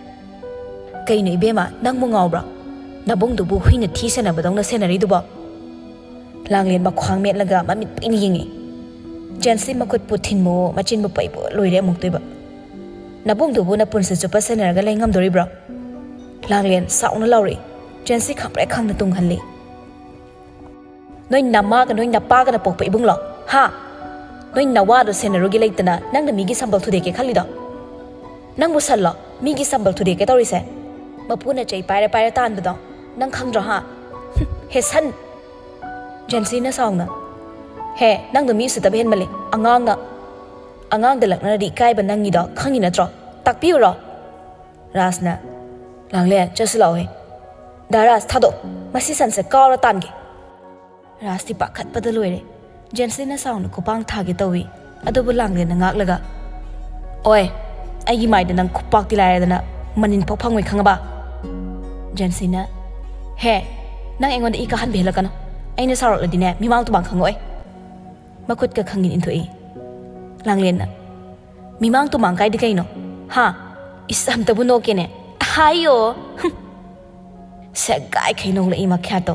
"ꯀꯩꯅꯣ ꯏꯕꯦꯝꯃ, ꯅꯪꯕꯨ ꯉꯥꯎꯕ꯭ꯔꯣ? ꯅꯕꯨꯡꯗꯨꯕꯨ ꯍꯨꯏꯅ ꯊꯤ ꯁꯦꯟꯅꯕꯗꯧꯅ ꯁꯦꯟꯅꯔꯤꯗꯨꯕꯣ?" ꯂꯥꯡꯂꯦꯟ ꯃꯈ꯭ꯋꯥꯡ ꯃꯦꯠꯂꯒ ꯃꯃꯤꯠ ꯄꯩꯅ ꯌꯦꯡꯉꯤ꯫ ꯖꯦꯟꯁꯤ ꯃꯈꯨꯠꯄꯨ ꯊꯤꯟꯕꯨ ꯃꯆꯤꯟꯕꯨ ꯄꯩꯕꯨ ꯂꯣꯏꯔꯦ ꯑꯃꯨꯛꯇꯣꯏꯕ꯫ "ꯅꯕꯨꯡꯗꯨꯕꯨ ꯅꯄꯨꯟꯁꯤ ꯆꯨꯞꯄ ꯁꯦꯟꯅꯔꯒ ꯂꯩ ꯉꯝꯗꯣꯔꯤꯕ꯭ꯔꯣ?" ꯂꯥꯡꯂꯦꯟ ꯁꯥꯎꯅ ꯂꯥꯎꯔꯛꯏ꯫ ꯖꯦꯟꯁꯤ ꯈꯪꯄ꯭ꯔꯦꯛ ꯈꯪꯅ ꯇꯨꯡꯍꯜꯂꯤ꯫ "ꯅꯣꯏ ꯅꯃꯥꯒ ꯅꯣꯏ ꯅꯄꯥꯒꯅ ꯄꯣꯛꯄ ꯏꯕꯨꯡꯂꯣ? ꯍꯥ? ꯅꯣꯏ ꯅꯋꯥꯗꯣ ꯁꯦꯟꯅꯔꯨꯒꯦ ꯂꯩꯇꯅ ꯅꯪꯅ ꯃꯤꯒꯤ ꯁꯝꯕꯜ ꯊꯨꯗꯦꯛꯀꯦ ꯈꯜꯂꯤꯗꯣ? ꯅꯪꯕꯨ ꯁꯜꯂꯣ ꯃꯤꯒꯤ ꯁꯝꯕꯜ ꯊꯨꯗꯦꯛꯀꯦ ꯇꯧꯔꯤꯁꯦ? ꯃꯄꯨꯅ ꯆꯩ ꯄꯥꯏꯔ ꯄꯥꯏꯔ ꯇꯥꯟꯕꯗꯣ ꯅꯪ ꯈꯪꯗ꯭ꯔꯣ, ꯍꯥ? ꯍꯨꯝ, ꯍꯦ ꯁꯟ!" ꯖꯦꯟꯁꯤꯅ ꯁꯥꯎꯅ, "ꯍꯦ, ꯅꯪꯗꯣ ꯃꯤ ꯎꯁꯤꯠꯇꯕ ꯍꯦꯟꯃꯜꯂꯦ꯫ ꯑꯉꯥꯡꯅ, ꯑꯉꯥꯡꯗ ꯂꯛꯅꯔꯗꯤ ꯏꯀꯥꯏꯕ ꯅꯪꯉꯤꯗꯣ ꯈꯪꯉꯤ ꯅꯠꯇ꯭ꯔꯣ? ꯇꯥꯛꯄꯤꯌꯨꯔꯣ?" ꯔꯥꯖꯅ, "ꯂꯥꯡꯂꯦꯟ, ꯆꯠꯁꯤ ꯂꯥꯛꯑꯣꯍꯦ꯫ ꯗꯥ ꯔꯥꯖ, ꯊꯥꯗꯣꯛ꯫ ꯃꯁꯤ ꯁꯟꯁꯦ ꯀꯥꯎꯔ ꯇꯥꯟꯒꯦ꯫" ꯔꯥꯖꯇꯤ ꯄꯥꯈꯠꯄꯗ ꯂꯣꯏꯔꯦ꯫ ꯖꯦꯟꯁꯤꯅ ꯁꯥꯎꯅ ꯈꯨꯄꯥꯡ ꯊꯥꯒꯦ ꯇꯧꯏ꯫ ꯑꯗꯨꯕꯨ ꯂꯥꯡꯂꯦꯟꯅ ꯉꯥꯛꯂꯒ, "ꯑꯣꯏ, ꯑꯩꯒꯤ ꯃꯥꯏꯗ ꯅꯪ ꯈꯨꯄꯥꯛꯇꯤ ꯂꯥꯏꯔꯗꯅ ꯃꯅꯤꯟ ꯐꯥꯎ ꯐꯪꯉꯣꯏ, ꯈꯪꯉꯕ?" ꯖꯦꯟꯁꯤꯅ, "ꯍꯦ, ꯅꯪ ꯑꯩꯉꯣꯟꯗ ꯏ ꯀꯥꯍꯟꯕ ꯍꯦꯜꯂꯛꯀꯅꯨ꯫ ꯑꯩꯅ ꯁꯥꯎꯔꯛꯂꯗꯤꯅꯦ, ꯃꯤꯃꯥꯡ ꯇꯨꯃꯥꯡ ꯈꯪꯉꯛꯑꯣꯏ꯫" ꯃꯈꯨꯠꯀ ꯈꯪꯒꯤꯟ ꯏꯟꯊꯣꯛꯏ꯫ ꯂꯥꯡꯂꯦꯟꯅ, "ꯃꯤꯃꯥꯡ ꯇꯨꯃꯥꯡ ꯀꯥꯏꯗꯤ ꯀꯩꯅꯣ? ꯍꯥ? ꯏꯁ, ꯑꯝꯇꯕꯨ ꯅꯣꯛꯀꯦꯅꯦ꯫ ꯍꯥꯏꯌꯣ꯫ ꯍꯨꯝ꯫" ꯁꯦꯒꯥꯏꯈꯩ ꯅꯣꯛꯂꯛꯏ ꯃꯈ꯭ꯌꯥꯠꯇꯣ꯫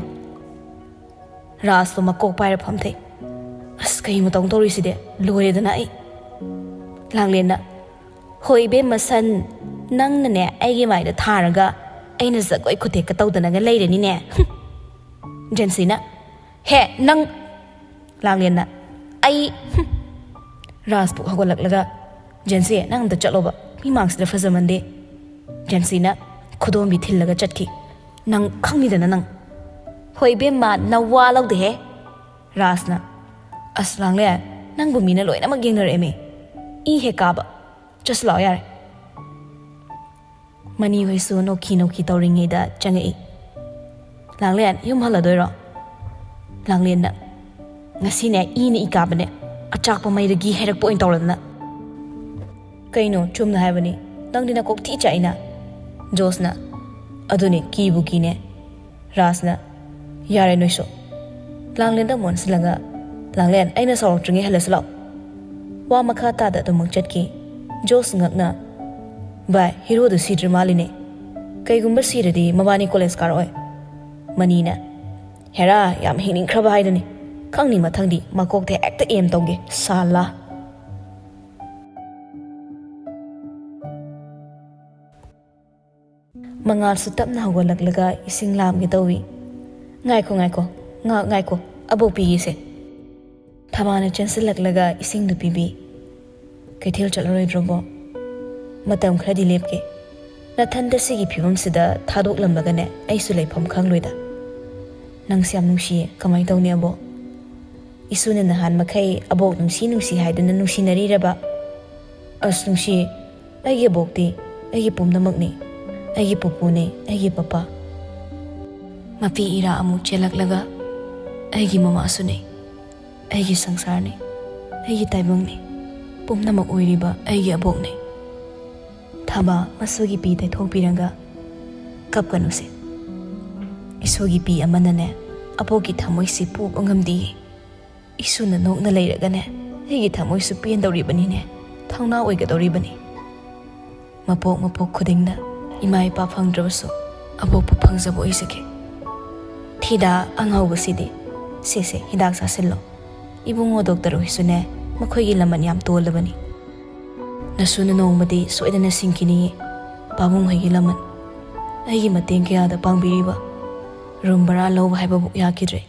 ꯔꯥꯖꯇꯣ ꯃꯀꯣꯛ ꯄꯥꯏꯔ ꯐꯝꯊꯩ꯫ "ꯑꯁ, ꯀꯩ ꯃꯇꯧ ꯇꯧꯔꯤꯁꯤꯗꯤ? ꯂꯣꯏꯔꯦꯗꯅ ꯑꯩ꯫" ꯂꯥꯡꯂꯦꯟꯅ, "ꯍꯣꯏ ꯏꯕꯦꯝꯃ ꯁꯟ, ꯅꯪꯅꯅꯦ ꯑꯩꯒꯤ ꯃꯥꯏꯗ ꯊꯥꯔꯒ ꯑꯩꯅ ꯖꯒꯣꯏ ꯈꯨꯊꯦꯛꯀ ꯇꯧꯗꯅꯒ ꯂꯩꯔꯅꯤꯅꯦ꯫" ꯍꯨꯝ꯫ ꯖꯦꯟꯁꯤꯅ, "ꯍꯦ, ꯅꯪ!" ꯂꯥꯡꯂꯦꯟꯅ, "ꯑꯩ, ꯍꯨꯝ!" ꯔꯥꯖꯄꯨ ꯍꯧꯒꯠꯂꯛꯂꯒ, "ꯖꯦꯟꯁꯤ, ꯅꯪ ꯑꯝꯇ ꯆꯠꯂꯣꯕ, ꯃꯤ ꯃꯥꯡꯁꯤꯗ ꯐꯖꯃꯟꯗꯦ꯫" ꯖꯦꯟꯁꯤꯅ ꯈꯨꯗꯣꯝꯕꯤ ꯊꯤꯜꯂꯒ ꯆꯠꯈꯤ꯫ "ꯅꯪ ꯈꯪꯅꯤꯗꯅ ꯅꯪ꯫" "ꯍꯣꯏ ꯏꯕꯦꯝꯃ, ꯅꯋꯥ ꯂꯧꯗꯦꯍꯦ꯫" ꯔꯥꯖꯅ, "ꯑꯁ ꯂꯥꯡꯂꯦꯟ, ꯅꯪꯕꯨ ꯃꯤꯅ ꯂꯣꯏꯅꯃꯛ ꯌꯦꯡꯅꯔꯛꯑꯦꯃꯤ꯫ ꯏ ꯍꯦꯛ ꯀꯥꯕ꯫ ꯆꯠꯁꯤ ꯂꯥꯛꯑꯣ ꯌꯥꯔꯦ꯫" ꯃꯅꯤ ꯍꯣꯏꯁꯨ ꯅꯣꯛꯈꯤ ꯅꯣꯛꯈꯤ ꯇꯧꯔꯤꯉꯩꯗ ꯆꯪꯉꯛꯏ꯫ "ꯂꯥꯡꯂꯦꯟ, ꯌꯨꯝ ꯍꯜꯂꯗꯣꯏꯔꯣ?" ꯂꯥꯡꯂꯦꯟꯅ, "ꯉꯁꯤꯅꯦ ꯏꯅ ꯏ ꯀꯥꯕꯅꯦ, ꯑꯆꯥꯛꯄ ꯃꯩꯗꯒꯤ ꯍꯩꯔꯛꯄ ꯑꯣꯏꯅ ꯇꯧꯔꯗꯅ꯫" "ꯀꯩꯅꯣ, ꯆꯨꯝꯅ ꯍꯥꯏꯕꯅꯤ, ꯅꯪꯗꯤ ꯅꯀꯣꯛ ꯊꯤ ꯆꯥꯛꯏꯅ꯫" ꯖꯣꯁꯅ, "ꯑꯗꯨꯅꯦ, ꯀꯤꯕꯨ ꯀꯤꯅꯦ꯫" ꯔꯥꯖꯅ, "ꯌꯥꯔꯦ ꯅꯣꯏꯁꯨ꯫" ꯂꯥꯡꯂꯦꯟꯗ ꯑꯃꯨꯛ ꯑꯣꯟꯁꯤꯜꯂꯒ, "ꯂꯥꯡꯂꯦꯟ, ꯑꯩꯅ ꯁꯥꯎꯔꯛꯇ꯭ꯔꯤꯉꯩ ꯍꯜꯂꯁꯤ ꯂꯥꯛꯑꯣ꯫" ꯋꯥ ꯃꯈꯥ ꯇꯥꯗ ꯑꯗꯨꯃꯛ ꯆꯠꯈꯤ꯫ ꯖꯣꯁ ꯉꯛꯅ, "ꯚꯥꯏ, ꯍꯤꯔꯣꯗꯨ ꯁꯤꯗ꯭ꯔ ꯃꯥꯜꯂꯤꯅꯦ꯫ ꯀꯩꯒꯨꯝꯕ ꯁꯤꯔꯗꯤ ꯃꯕꯥꯅꯤ ꯀꯣꯂꯦꯖ ꯀꯥꯔꯛꯑꯣꯏ꯫" ꯃꯅꯤꯅ, "ꯍꯦꯔꯥ, ꯌꯥꯝ ꯍꯤꯡꯅꯤꯡꯈ꯭ꯔꯕ ꯍꯥꯏꯗꯨꯅꯤ꯫ ꯈꯪꯅꯤ ꯃꯊꯪꯗꯤ ꯃꯀꯣꯛꯇ ꯍꯦꯛꯇ ꯑꯦꯝ ꯇꯧꯒꯦ, ꯁꯥꯂꯥ꯫" ꯃꯉꯥꯜꯁꯨ ꯇꯞꯅ ꯍꯧꯒꯠꯂꯛꯂꯒ ꯏꯁꯤꯡ ꯂꯥꯝꯒꯦ ꯇꯧꯏ꯫ "ꯉꯥꯏꯈꯣ, ꯉꯥꯏꯈꯣ, ꯉꯥꯏꯍꯥꯛ ꯉꯥꯏꯈꯣ, ꯑꯕꯣꯛ ꯄꯤꯒꯦꯁꯦ꯫" ꯊꯕꯥꯅ ꯆꯦꯟꯁꯤꯜꯂꯛꯂꯒ ꯏꯁꯤꯡꯗꯨ ꯄꯤꯕꯤ꯫ "ꯀꯩꯊꯦꯜ ꯆꯠꯂꯔꯣꯏꯗ꯭ꯔꯣꯕꯣ? ꯃꯇꯝ ꯈꯔꯗꯤ ꯂꯦꯞꯀꯦ꯫ ꯅꯊꯟꯗ ꯁꯤꯒꯤ ꯐꯤꯕꯝꯁꯤꯗ ꯊꯥꯗꯣꯛꯂꯝꯂꯒꯅꯦ, ꯑꯩꯁꯨ ꯂꯩꯐꯝ ꯈꯪꯂꯣꯏꯗ꯫ ꯅꯪꯁꯦ ꯌꯥꯝ ꯅꯨꯡꯁꯤꯌꯦ, ꯀꯃꯥꯏ ꯇꯧꯅꯤ ꯑꯕꯣꯛ? ꯏꯁꯨꯅ ꯅꯍꯥꯟ ꯃꯈꯩ ꯑꯕꯣꯛ ꯅꯨꯡꯁꯤ ꯅꯨꯡꯁꯤ ꯍꯥꯏꯗꯨꯅ ꯅꯨꯡꯁꯤꯅꯔꯤꯔꯕ? ꯑꯁ ꯅꯨꯡꯁꯤꯌꯦ, ꯑꯩꯒꯤ ꯑꯕꯣꯛꯇꯤ ꯑꯩꯒꯤ ꯄꯨꯝꯅꯃꯛꯅꯤ, ꯑꯩꯒꯤ ꯄꯨꯄꯨꯅꯤ, ꯑꯩꯒꯤ ꯄꯄꯥ꯫" ꯃꯄꯤ ꯏꯔꯥ ꯑꯃꯨꯛ ꯆꯦꯜꯂꯛꯂꯒ, "ꯑꯩꯒꯤ ꯃꯃꯥꯁꯨꯅꯤ, ꯑꯩꯒꯤ ꯁꯪꯁꯥꯔꯅꯤ, ꯑꯩꯒꯤ ꯇꯥꯏꯕꯪꯅꯤ, ꯄꯨꯝꯅꯃꯛ ꯑꯣꯏꯔꯤꯕ ꯑꯩꯒꯤ ꯑꯕꯣꯛꯅꯤ꯫" ꯊꯕꯥ ꯃꯁꯨꯒꯤ ꯄꯤ ꯇꯩꯊꯣꯛꯄꯤꯔꯒ, "ꯀꯞꯀꯅꯨꯁꯦ꯫ ꯏꯁꯨꯒꯤ ꯄꯤ ꯑꯃꯅꯅꯦ, ꯑꯕꯣꯛꯀꯤ ꯊꯃꯣꯏꯁꯤ ꯄꯨꯕ ꯉꯝꯗꯤꯌꯦ꯫ ꯏꯁꯨꯅ ꯅꯣꯛꯅ ꯂꯩꯔꯒꯅꯦ, ꯑꯩꯒꯤ ꯊꯃꯣꯏꯁꯨ ꯄꯦꯟꯗꯧꯔꯤꯕꯅꯤꯅꯦ, ꯊꯧꯅꯥ ꯑꯣꯏꯒꯗꯧꯔꯤꯕꯅꯤ꯫ ꯃꯄꯣꯛ ꯃꯄꯣꯛ ꯈꯨꯗꯤꯡꯗ ꯏꯃꯥ ꯏꯄꯥ ꯐꯪꯗ꯭ꯔꯕꯁꯨ ꯑꯕꯣꯛꯄꯨ ꯐꯪꯖꯕ ꯑꯣꯏꯖꯒꯦ꯫ ꯊꯤꯗꯥ ꯑꯉꯥꯎꯕꯁꯤꯗꯤ, ꯁꯦ ꯁꯦ, ꯍꯤꯗꯥꯛ ꯆꯥꯁꯤꯜꯂꯣ꯫ ꯏꯕꯨꯡꯉꯣ ꯗꯣꯛꯇꯔ ꯍꯣꯏꯁꯨꯅꯦ, ꯃꯈꯣꯏꯒꯤ ꯂꯃꯟ ꯌꯥꯝ ꯇꯣꯜꯂꯕꯅꯤ꯫ ꯅꯁꯨꯅ ꯅꯣꯡꯃꯗꯤ ꯁꯣꯏꯗꯅ ꯁꯤꯡꯈꯤꯅꯤꯌꯦ, ꯄꯥꯕꯨꯡ ꯍꯣꯏꯒꯤ ꯂꯃꯟ꯫ ꯑꯩꯒꯤ ꯃꯇꯦꯡ ꯀꯌꯥꯗ ꯄꯥꯡꯕꯤꯔꯤꯕ꯫ ꯔꯨꯝ ꯚꯔꯥ ꯂꯧꯕ ꯍꯥꯏꯕꯕꯨ ꯌꯥꯈꯤꯗ꯭ꯔꯦ꯫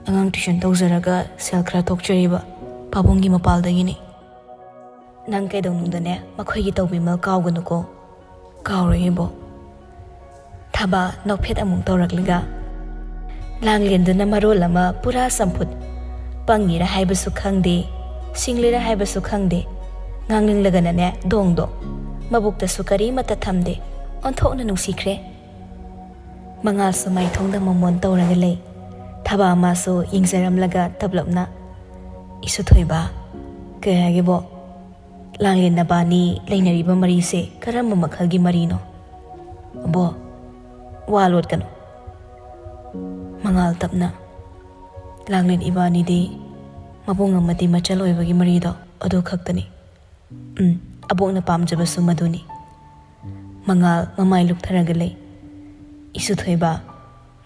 ꯑꯉꯥꯡ ꯇ꯭ꯌꯨꯁꯟ ꯇꯧꯖꯔꯒ ꯁꯦꯜ ꯈꯔ ꯊꯣꯛꯆꯔꯤꯕ ꯄꯥꯕꯨꯡꯒꯤ ꯃꯄꯥꯜꯗꯒꯤꯅꯤ꯫ ꯅꯪ ꯀꯩꯗꯧꯅꯨꯡꯗꯅꯦ ꯃꯈꯣꯏꯒꯤ ꯇꯧꯕꯤꯃꯜ ꯀꯥꯎꯒꯅꯨꯀꯣ꯫" "ꯀꯥꯎꯔꯣꯏ ꯏꯕꯣꯛ꯫" ꯊꯕꯥ ꯅꯣꯛꯐꯦꯠ ꯑꯃꯨꯛ ꯇꯧꯔꯛꯂꯒ, ꯂꯥꯡꯂꯦꯟꯗꯨꯅ ꯃꯔꯣꯜ ꯑꯃ ꯄꯨꯔꯥ ꯆꯝꯐꯨꯠ꯫ ꯄꯪꯉꯤꯔ ꯍꯥꯏꯕꯁꯨ ꯈꯪꯗꯦ, ꯁꯤꯡꯂꯤꯔ ꯍꯥꯏꯕꯁꯨ ꯈꯪꯗꯦ꯫ ꯉꯥꯡꯅꯤꯡꯂꯒꯅꯅꯦ ꯗꯣꯡ ꯗꯣꯡ꯫ ꯃꯕꯨꯛꯇꯁꯨ ꯀꯔꯤꯃꯠꯇ ꯊꯝꯗꯦ꯫ ꯑꯣꯟꯊꯣꯛꯅ ꯅꯨꯡꯁꯤꯈ꯭ꯔꯦ꯫ ꯃꯉꯥꯜꯁꯨ ꯃꯥꯏꯊꯣꯡꯗ ꯃꯣꯃꯣꯟ ꯇꯧꯔꯒ ꯂꯩ꯫ ꯊꯕꯥ ꯃꯥꯁꯨ ꯌꯦꯡꯖꯔꯝꯂꯒ ꯇꯞꯂꯞꯅ, "ꯏꯁꯨ ꯊꯣꯏꯕ, ꯀꯩ ꯍꯥꯏꯒꯦꯕꯣ? ꯂꯥꯡꯂꯦꯟ ꯅꯕꯥꯅꯤ ꯂꯩꯅꯔꯤꯕ ꯃꯔꯤꯁꯦ ꯀꯔꯝꯕ ꯃꯈꯜꯒꯤ ꯃꯔꯤꯅꯣ?" "ꯑꯕꯣ, ꯋꯥ ꯂꯣꯠꯀꯅꯨ꯫" ꯃꯉꯥꯜ ꯇꯞꯅ, "ꯂꯥꯡꯂꯦꯟ ꯏꯕꯥꯅꯤꯗꯤ ꯃꯕꯨꯡ ꯑꯃꯗꯤ ꯃꯆꯜ ꯑꯣꯏꯕꯒꯤ ꯃꯔꯤꯗꯣ ꯑꯗꯨ ꯈꯛꯇꯅꯤ꯫ ꯎꯝ, ꯑꯕꯣꯛꯅ ꯄꯥꯝꯖꯕꯁꯨ ꯃꯗꯨꯅꯤ꯫" ꯃꯉꯥꯜ ꯃꯃꯥꯏ ꯂꯨꯞꯊꯔꯒ ꯂꯩ꯫ "ꯏꯁꯨ ꯊꯣꯏꯕ,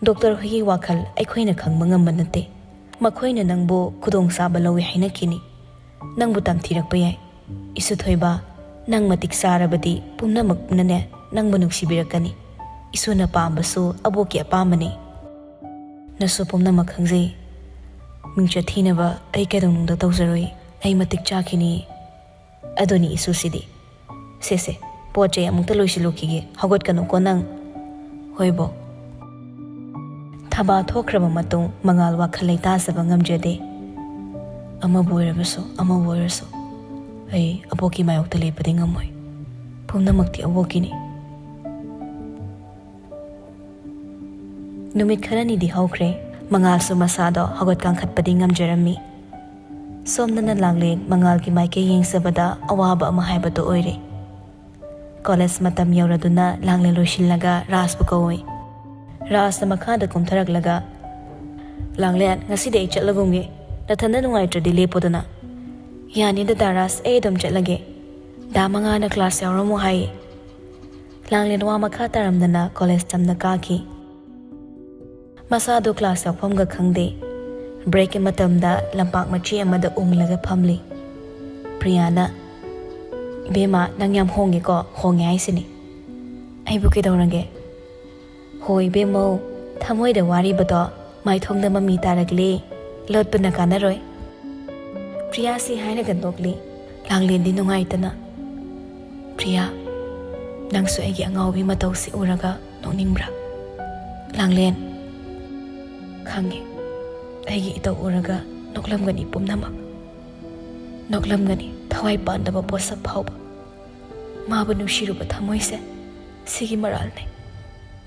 ꯗꯣꯛꯇꯔ ꯍꯣꯏꯒꯤ ꯋꯥꯈꯜ ꯑꯩꯈꯣꯏꯅ ꯈꯪꯕ ꯉꯝꯕ ꯅꯠꯇꯦ꯫ ꯃꯈꯣꯏꯅ ꯅꯪꯕꯨ ꯈꯨꯗꯣꯡꯆꯥꯕ ꯂꯧꯏ ꯍꯥꯏꯅꯈꯤꯅꯤ꯫ ꯅꯪꯕꯨ ꯇꯝꯊꯤꯔꯛꯄ ꯌꯥꯏ꯫ ꯏꯁꯨ ꯊꯣꯏꯕ, ꯅꯪ ꯃꯇꯤꯛ ꯆꯥꯔꯕꯗꯤ ꯄꯨꯝꯅꯃꯛꯅꯅꯦ ꯅꯪꯕꯨ ꯅꯨꯡꯁꯤꯕꯤꯔꯛꯀꯅꯤ꯫ ꯏꯁꯨꯅ ꯄꯥꯝꯕꯁꯨ ꯑꯕꯣꯛꯀꯤ ꯑꯄꯥꯝꯕꯅꯤ꯫ ꯅꯁꯨ ꯄꯨꯝꯅꯃꯛ ꯈꯪꯖꯩ꯫ ꯃꯤꯡꯆꯠ ꯊꯤꯅꯕ ꯑꯩ ꯀꯩꯗꯧꯅꯨꯡꯗ ꯇꯧꯖꯔꯣꯏ꯫ ꯑꯩ ꯃꯇꯤꯛ ꯆꯥꯈꯤꯅꯤ꯫" ꯑꯗꯨꯅꯤ ꯏꯁꯨꯁꯤꯗꯤ꯫ "ꯁꯦ ꯁꯦ, ꯄꯣꯠ ꯆꯩ ꯑꯃꯨꯛꯇ ꯂꯣꯏꯁꯤꯜꯂꯨꯈꯤꯒꯦ꯫ ꯍꯧꯒꯠꯀꯅꯨꯀꯣ ꯅꯪ꯫" "ꯍꯣꯏꯕꯣ꯫" ꯊꯕꯥ ꯊꯣꯛꯈ꯭ꯔꯕ ꯃꯇꯨꯡ ꯃꯉꯥꯜ ꯋꯥꯈꯜ ꯂꯩꯇꯥꯖꯕ ꯉꯝꯖꯗꯦ꯫ "ꯑꯃꯕꯨ ꯑꯣꯏꯔꯕꯁꯨ, ꯑꯃꯕꯨ ꯑꯣꯏꯔꯁꯨ, ꯑꯩ ꯑꯕꯣꯛꯀꯤ ꯃꯥꯌꯣꯛꯇ ꯂꯦꯞꯄꯗꯤ ꯉꯝꯃꯣꯏ꯫ ꯄꯨꯝꯅꯃꯛꯇꯤ ꯑꯕꯣꯛꯀꯤꯅꯤ꯫" ꯅꯨꯃꯤꯠ ꯈꯔꯅꯤꯗꯤ ꯍꯧꯈ꯭ꯔꯦ꯫ ꯃꯉꯥꯜꯁꯨ ꯃꯁꯥꯗꯣ ꯍꯧꯒꯠ ꯀꯥꯡꯈꯠꯄꯗꯤ ꯉꯝꯖꯔꯝꯃꯤ꯫ ꯁꯣꯝꯗꯅ ꯂꯥꯡꯂꯦꯟ ꯃꯉꯥꯜꯒꯤ ꯃꯥꯏꯀꯩ ꯌꯦꯡꯖꯕꯗ ꯑꯋꯥꯕ ꯑꯃ ꯍꯥꯏꯕꯗꯨ ꯑꯣꯏꯔꯦ꯫ ꯀꯣꯂꯦꯖ ꯃꯇꯝ ꯌꯧꯔꯗꯨꯅ ꯂꯥꯡꯂꯦꯟ ꯂꯣꯏꯁꯤꯜꯂꯒ ꯔꯥꯖꯄꯨ ꯀꯧꯏ꯫ ꯔꯥꯖꯅ ꯃꯈꯥꯗ ꯀꯨꯝꯊꯔꯛꯂꯒ, "ꯂꯥꯡꯂꯦꯟ, ꯉꯁꯤꯗꯤ ꯑꯩ ꯆꯠꯂꯒꯨꯝꯒꯦ꯫ ꯅꯊꯟꯗ ꯅꯨꯡꯉꯥꯏꯇ꯭ꯔꯗꯤ ꯂꯦꯞꯄꯨꯗꯅ꯫" "ꯌꯥꯅꯤꯗ ꯗꯥ ꯔꯥꯖ, ꯑꯩ ꯑꯗꯨꯝ ꯆꯠꯂꯒꯦ꯫ ꯗꯥ ꯃꯉꯥꯅ ꯀ꯭ꯂꯥꯁ ꯌꯥꯎꯔꯝꯃꯣ ꯍꯥꯏꯌꯦ꯫" ꯂꯥꯡꯂꯦꯟ ꯋꯥ ꯃꯈꯥ ꯇꯥꯔꯝꯗꯅ ꯀꯣꯂꯦꯖ ꯇꯝꯅ ꯀꯥꯈꯤ꯫ ꯃꯁꯥꯗꯨ ꯀ꯭ꯂꯥꯁ ꯌꯥꯎꯐꯝꯒ ꯈꯪꯗꯦ꯫ ꯕ꯭ꯔꯦꯛꯀꯤ ꯃꯇꯝꯗ ꯂꯝꯄꯥꯛ ꯃꯆꯦ ꯑꯃꯗ ꯎꯪꯂꯒ ꯐꯝꯂꯤ꯫ ꯄ꯭ꯔꯤꯌꯥꯅ, "ꯏꯕꯦꯝꯃ, ꯅꯪ ꯌꯥꯝ ꯍꯣꯡꯉꯦꯀꯣ, ꯍꯣꯡꯉꯦ ꯍꯥꯏꯁꯤꯅꯤ꯫" "ꯑꯩꯕꯨ ꯀꯩꯗꯧꯔꯒꯦ?" "ꯍꯣ ꯏꯕꯦꯝꯃꯧ, ꯊꯃꯣꯏꯗ ꯋꯥꯔꯤꯕꯗꯣ ꯃꯥꯏꯊꯣꯡꯗ ꯃꯃꯤ ꯇꯥꯔꯛꯂꯦ꯫ ꯂꯣꯠꯄꯅ ꯀꯥꯟꯅꯔꯣꯏ꯫" ꯄ꯭ꯔꯤꯌꯥꯁꯤ ꯍꯥꯏꯔꯒ ꯅꯣꯛꯂꯤ꯫ ꯂꯥꯡꯂꯦꯟꯗꯤ ꯅꯨꯡꯉꯥꯏꯇꯅ, "ꯄ꯭ꯔꯤꯌꯥ, ꯅꯪꯁꯨ ꯑꯩꯒꯤ ꯑꯉꯥꯎꯕꯤ ꯃꯇꯧꯁꯤ ꯎꯔꯒ ꯅꯣꯛꯅꯤꯡꯕ꯭ꯔꯥ?" ꯂꯥꯡꯂꯦꯟ, "ꯈꯪꯉꯦ, ꯑꯩꯒꯤ ꯏꯇꯧ ꯎꯔꯒ ꯅꯣꯛꯂꯝꯒꯅꯤ ꯄꯨꯝꯅꯃꯛ꯫ ꯅꯣꯛꯂꯝꯒꯅꯤ ꯊꯋꯥꯏ ꯄꯥꯟꯗꯕ ꯄꯣꯠꯁꯛ ꯐꯥꯎꯕ꯫ ꯃꯥꯕꯨ ꯅꯨꯡꯁꯤꯔꯨꯕ ꯊꯃꯣꯏꯁꯦ ꯁꯤꯒꯤ ꯃꯔꯥꯜꯅꯦ꯫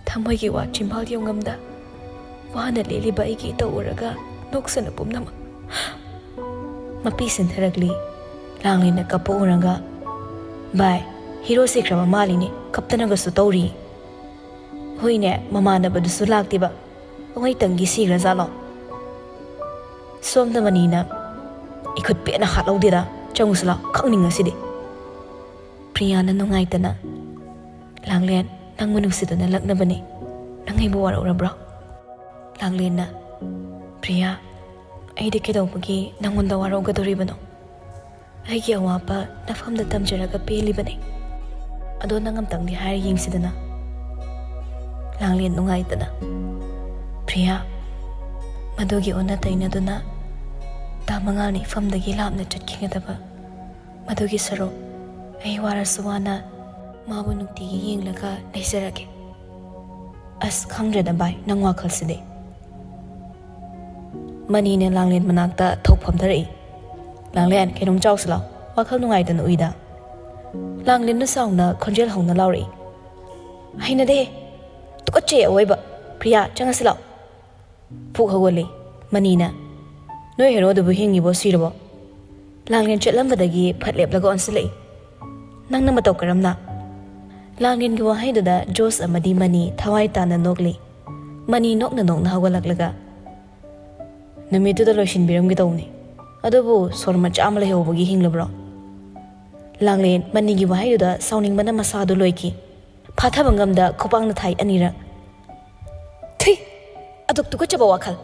ꯊꯃꯣꯏꯒꯤ ꯋꯥ ꯆꯤꯝꯕꯥꯜ ꯌꯧꯉꯝꯗ ꯋꯥꯅ ꯂꯦꯜꯂꯤꯕ ꯑꯩꯒꯤ ꯏꯇꯧ ꯎꯔꯒ ꯅꯣꯛꯁꯅꯨ ꯄꯨꯝꯅꯃꯛ꯫ ꯃꯄꯤ ꯁꯤꯟꯊꯔꯛꯂꯤ꯫ ꯂꯥꯡꯂꯦꯟꯅ ꯀꯞꯄ ꯎꯔꯒ, "ꯚꯥꯏ, ꯍꯤꯔꯣ ꯁꯤꯈ꯭ꯔꯕ ꯃꯥꯜꯂꯤꯅꯦ, ꯀꯞꯇꯅꯒꯁꯨ ꯇꯧꯔꯤ꯫ ꯍꯣꯏꯅꯦ, ꯃꯃꯥꯟꯅꯕꯗꯨꯁꯨ ꯂꯥꯛꯇꯦꯕ, ꯄꯪꯂꯩꯇꯪꯒꯤ ꯁꯤꯈ꯭ꯔꯖꯥꯠꯂꯣ?" ꯁꯣꯝꯗ ꯃꯅꯤꯅ, "ꯏꯈꯨꯠ ꯄꯦꯠꯅ ꯍꯥꯠꯍꯧꯗꯦꯗ, ꯆꯪꯉꯨꯁꯤ ꯂꯥꯎ, ꯈꯪꯅꯤꯡꯉꯁꯤꯗꯤ꯫" ꯄ꯭ꯔꯤꯌꯥꯅ ꯅꯨꯡꯉꯥꯏꯇꯅ, "ꯂꯥꯡꯂꯦꯟ, ꯅꯪꯕꯨ ꯅꯨꯡꯁꯤꯗꯨꯅ ꯂꯛꯅꯕꯅꯤ, ꯅꯪ ꯑꯩꯕꯨ ꯋꯥꯔꯧꯔꯕ꯭ꯔꯣ?" ꯂꯥꯡꯂꯦꯟꯅ, "ꯄ꯭ꯔꯤꯌꯥ, ꯑꯩꯗꯤ ꯀꯩꯗꯧꯕꯒꯤ ꯅꯪꯉꯣꯟꯗ ꯋꯥꯔꯧꯒꯗꯧꯔꯤꯕꯅꯣ? ꯑꯩꯒꯤ ꯑꯋꯥꯕ ꯅꯐꯝꯗ ꯇꯝꯖꯔꯒ ꯄꯦꯜꯂꯤꯕꯅꯤ꯫ ꯑꯗꯣ ꯅꯪ ꯑꯝꯇꯪꯗꯤ ꯍꯥꯏꯔ ꯌꯦꯡꯁꯤꯗꯅ꯫" ꯂꯥꯡꯂꯦꯟ ꯅꯨꯡꯉꯥꯏꯇꯅ, "ꯄ꯭ꯔꯤꯌꯥ, ꯃꯗꯨꯒꯤ ꯑꯣꯟꯅ ꯇꯩꯅꯗꯨꯅ ꯇꯥ ꯃꯉꯥꯜꯅ ꯏꯐꯝꯗꯒꯤ ꯂꯥꯞꯅ ꯆꯠꯈꯤꯒꯗꯕ ꯃꯗꯨꯒꯤ ꯁꯔꯨꯛ ꯑꯩ ꯋꯥꯔꯁꯨ ꯋꯥꯅ ꯃꯥꯕꯨ ꯅꯨꯡꯇꯤꯒꯤ ꯌꯦꯡꯂꯒ ꯂꯩꯖꯔꯒꯦ꯫" "ꯑꯁ, ꯈꯪꯗ꯭ꯔꯦꯗ ꯚꯥꯏ, ꯅꯪ ꯋꯥꯈꯜꯁꯤꯗꯤ꯫" ꯃꯅꯤꯅ ꯂꯥꯡꯂꯦꯟ ꯃꯅꯥꯛꯇ ꯊꯣꯛ ꯐꯝꯊꯔꯛꯏ꯫ "ꯂꯥꯡꯂꯦꯟ, ꯀꯩꯅꯣꯝ ꯆꯥꯎꯁꯤ ꯂꯥꯎ, ꯋꯥꯈꯜ ꯅꯨꯡꯉꯥꯏꯇꯅ ꯎꯏꯗ꯫" ꯂꯥꯡꯂꯦꯟꯅ ꯁꯥꯎꯅ ꯈꯣꯟꯖꯦꯜ ꯍꯧꯅ ꯂꯥꯎꯔꯛꯏ꯫ "ꯍꯩꯅꯗꯦ, ꯇꯨꯀꯠꯆꯩ ꯑꯋꯣꯏꯕ꯫ ꯄ꯭ꯔꯤꯌꯥ, ꯆꯪꯉꯁꯤ ꯂꯥꯎ꯫" ꯐꯨꯛ ꯍꯧꯒꯠꯂꯤ꯫ ꯃꯅꯤꯅ, "ꯅꯣꯏ ꯍꯦꯔꯣꯗꯨꯕꯨ ꯍꯤꯡꯉꯤꯕꯣ ꯁꯤꯔꯕꯣ?" ꯂꯥꯡꯂꯦꯟ ꯆꯠꯂꯝꯕꯗꯒꯤ ꯐꯠ ꯂꯦꯞꯂꯒ ꯑꯣꯟꯁꯤꯜꯂꯛꯏ꯫ "ꯅꯪꯅ ꯃꯇꯧ ꯀꯔꯝꯅ?" ꯂꯥꯡꯂꯦꯟꯒꯤ ꯋꯥꯍꯩꯗꯨꯗ ꯖꯣꯁ ꯑꯃꯗꯤ ꯃꯅꯤ ꯊꯋꯥꯏ ꯇꯥꯅ ꯅꯣꯛꯂꯤ꯫ ꯃꯅꯤ ꯅꯣꯛꯅ ꯅꯣꯛꯅ ꯍꯧꯒꯠꯂꯛꯂꯒ, "ꯅꯨꯃꯤꯠꯇꯨꯗ ꯂꯣꯏꯁꯤꯟꯕꯤꯔꯝꯒꯦ ꯇꯧꯕꯅꯤ, ꯑꯗꯨꯕꯨ ꯁꯣꯔ ꯃꯆꯥ ꯑꯃ ꯂꯩꯍꯧꯕꯒꯤ ꯍꯤꯡꯂꯕ꯭ꯔꯣ?" ꯂꯥꯡꯂꯦꯟ ꯃꯅꯤꯒꯤ ꯋꯥꯍꯩꯗꯨꯗ ꯁꯥꯎꯅꯤꯡꯕꯅ ꯃꯁꯥꯗꯨ ꯂꯣꯏꯈꯤ꯫ ꯐꯥꯊꯕ ꯉꯝꯗ ꯈꯨꯄꯥꯛꯅ ꯊꯥꯏ ꯑꯅꯤꯔꯛ꯫ "ꯊꯨꯏ! ꯑꯗꯨꯛ ꯇꯨꯀꯠꯆꯕ ꯋꯥꯈꯜ!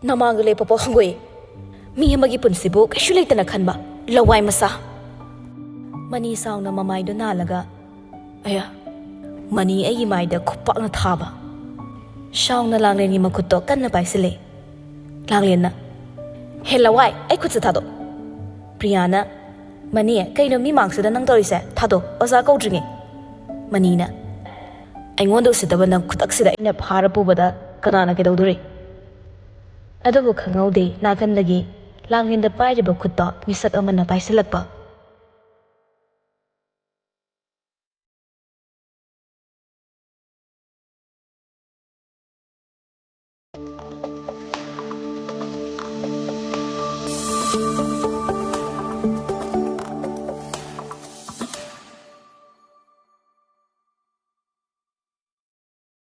ꯅꯃꯥꯡꯗ ꯂꯦꯞꯄ ꯄꯣꯛ ꯍꯪꯒꯣꯏ꯫ ꯃꯤ ꯑꯃꯒꯤ ꯄꯨꯟꯁꯤꯕꯨ ꯀꯩꯁꯨ ꯂꯩꯇꯅ ꯈꯟꯕ ꯂꯋꯥꯏ ꯃꯆꯥ!" ꯃꯅꯤ ꯁꯥꯎꯅ ꯃꯃꯥꯏꯗꯨ ꯅꯥꯜꯂꯒ, "ꯑꯌꯥ!" ꯃꯅꯤ ꯑꯩꯒꯤ ꯃꯥꯏꯗ ꯈꯨꯄꯥꯛꯅ ꯊꯥꯕ꯫ ꯁꯥꯎꯅ ꯂꯥꯡꯂꯦꯟꯒꯤ ꯃꯈꯨꯠꯇꯣ ꯀꯟꯅ ꯄꯥꯏꯁꯤꯜꯂꯦ꯫ ꯂꯥꯡꯂꯦꯟꯅ, "ꯍꯦ ꯂꯋꯥꯏ, ꯑꯩ ꯈꯨꯠꯁꯦ ꯊꯥꯗꯣꯛ!" ꯄ꯭ꯔꯤꯌꯥꯅ, "ꯃꯅꯤ, ꯀꯩꯅꯣ ꯃꯤ ꯃꯥꯡꯁꯤꯗ ꯅꯪ ꯇꯧꯔꯤꯁꯦ? ꯊꯥꯗꯣꯛ, ꯑꯣꯖꯥ ꯀꯧꯗ꯭ꯔꯤꯉꯩ!" ꯃꯅꯤꯅ, "ꯑꯩꯉꯣꯟꯗ ꯎꯁꯤꯠꯇꯕ ꯅꯪ ꯈꯨꯗꯛꯁꯤꯗ ꯑꯩꯅ ꯐꯥꯔ ꯄꯨꯕꯗ ꯀꯅꯥꯅ ꯀꯩꯗꯧꯗꯣꯔꯤ?" ꯑꯗꯨꯕꯨ ꯈꯪꯍꯧꯗꯦ, ꯅꯥꯀꯟꯗꯒꯤ ꯂꯥꯡꯂꯦꯟꯗ ꯄꯥꯏꯔꯤꯕ ꯈꯨꯠꯇꯣ ꯃꯤꯁꯛ ꯑꯃꯅ ꯄꯥꯏꯁꯤꯜꯂꯛꯄ꯫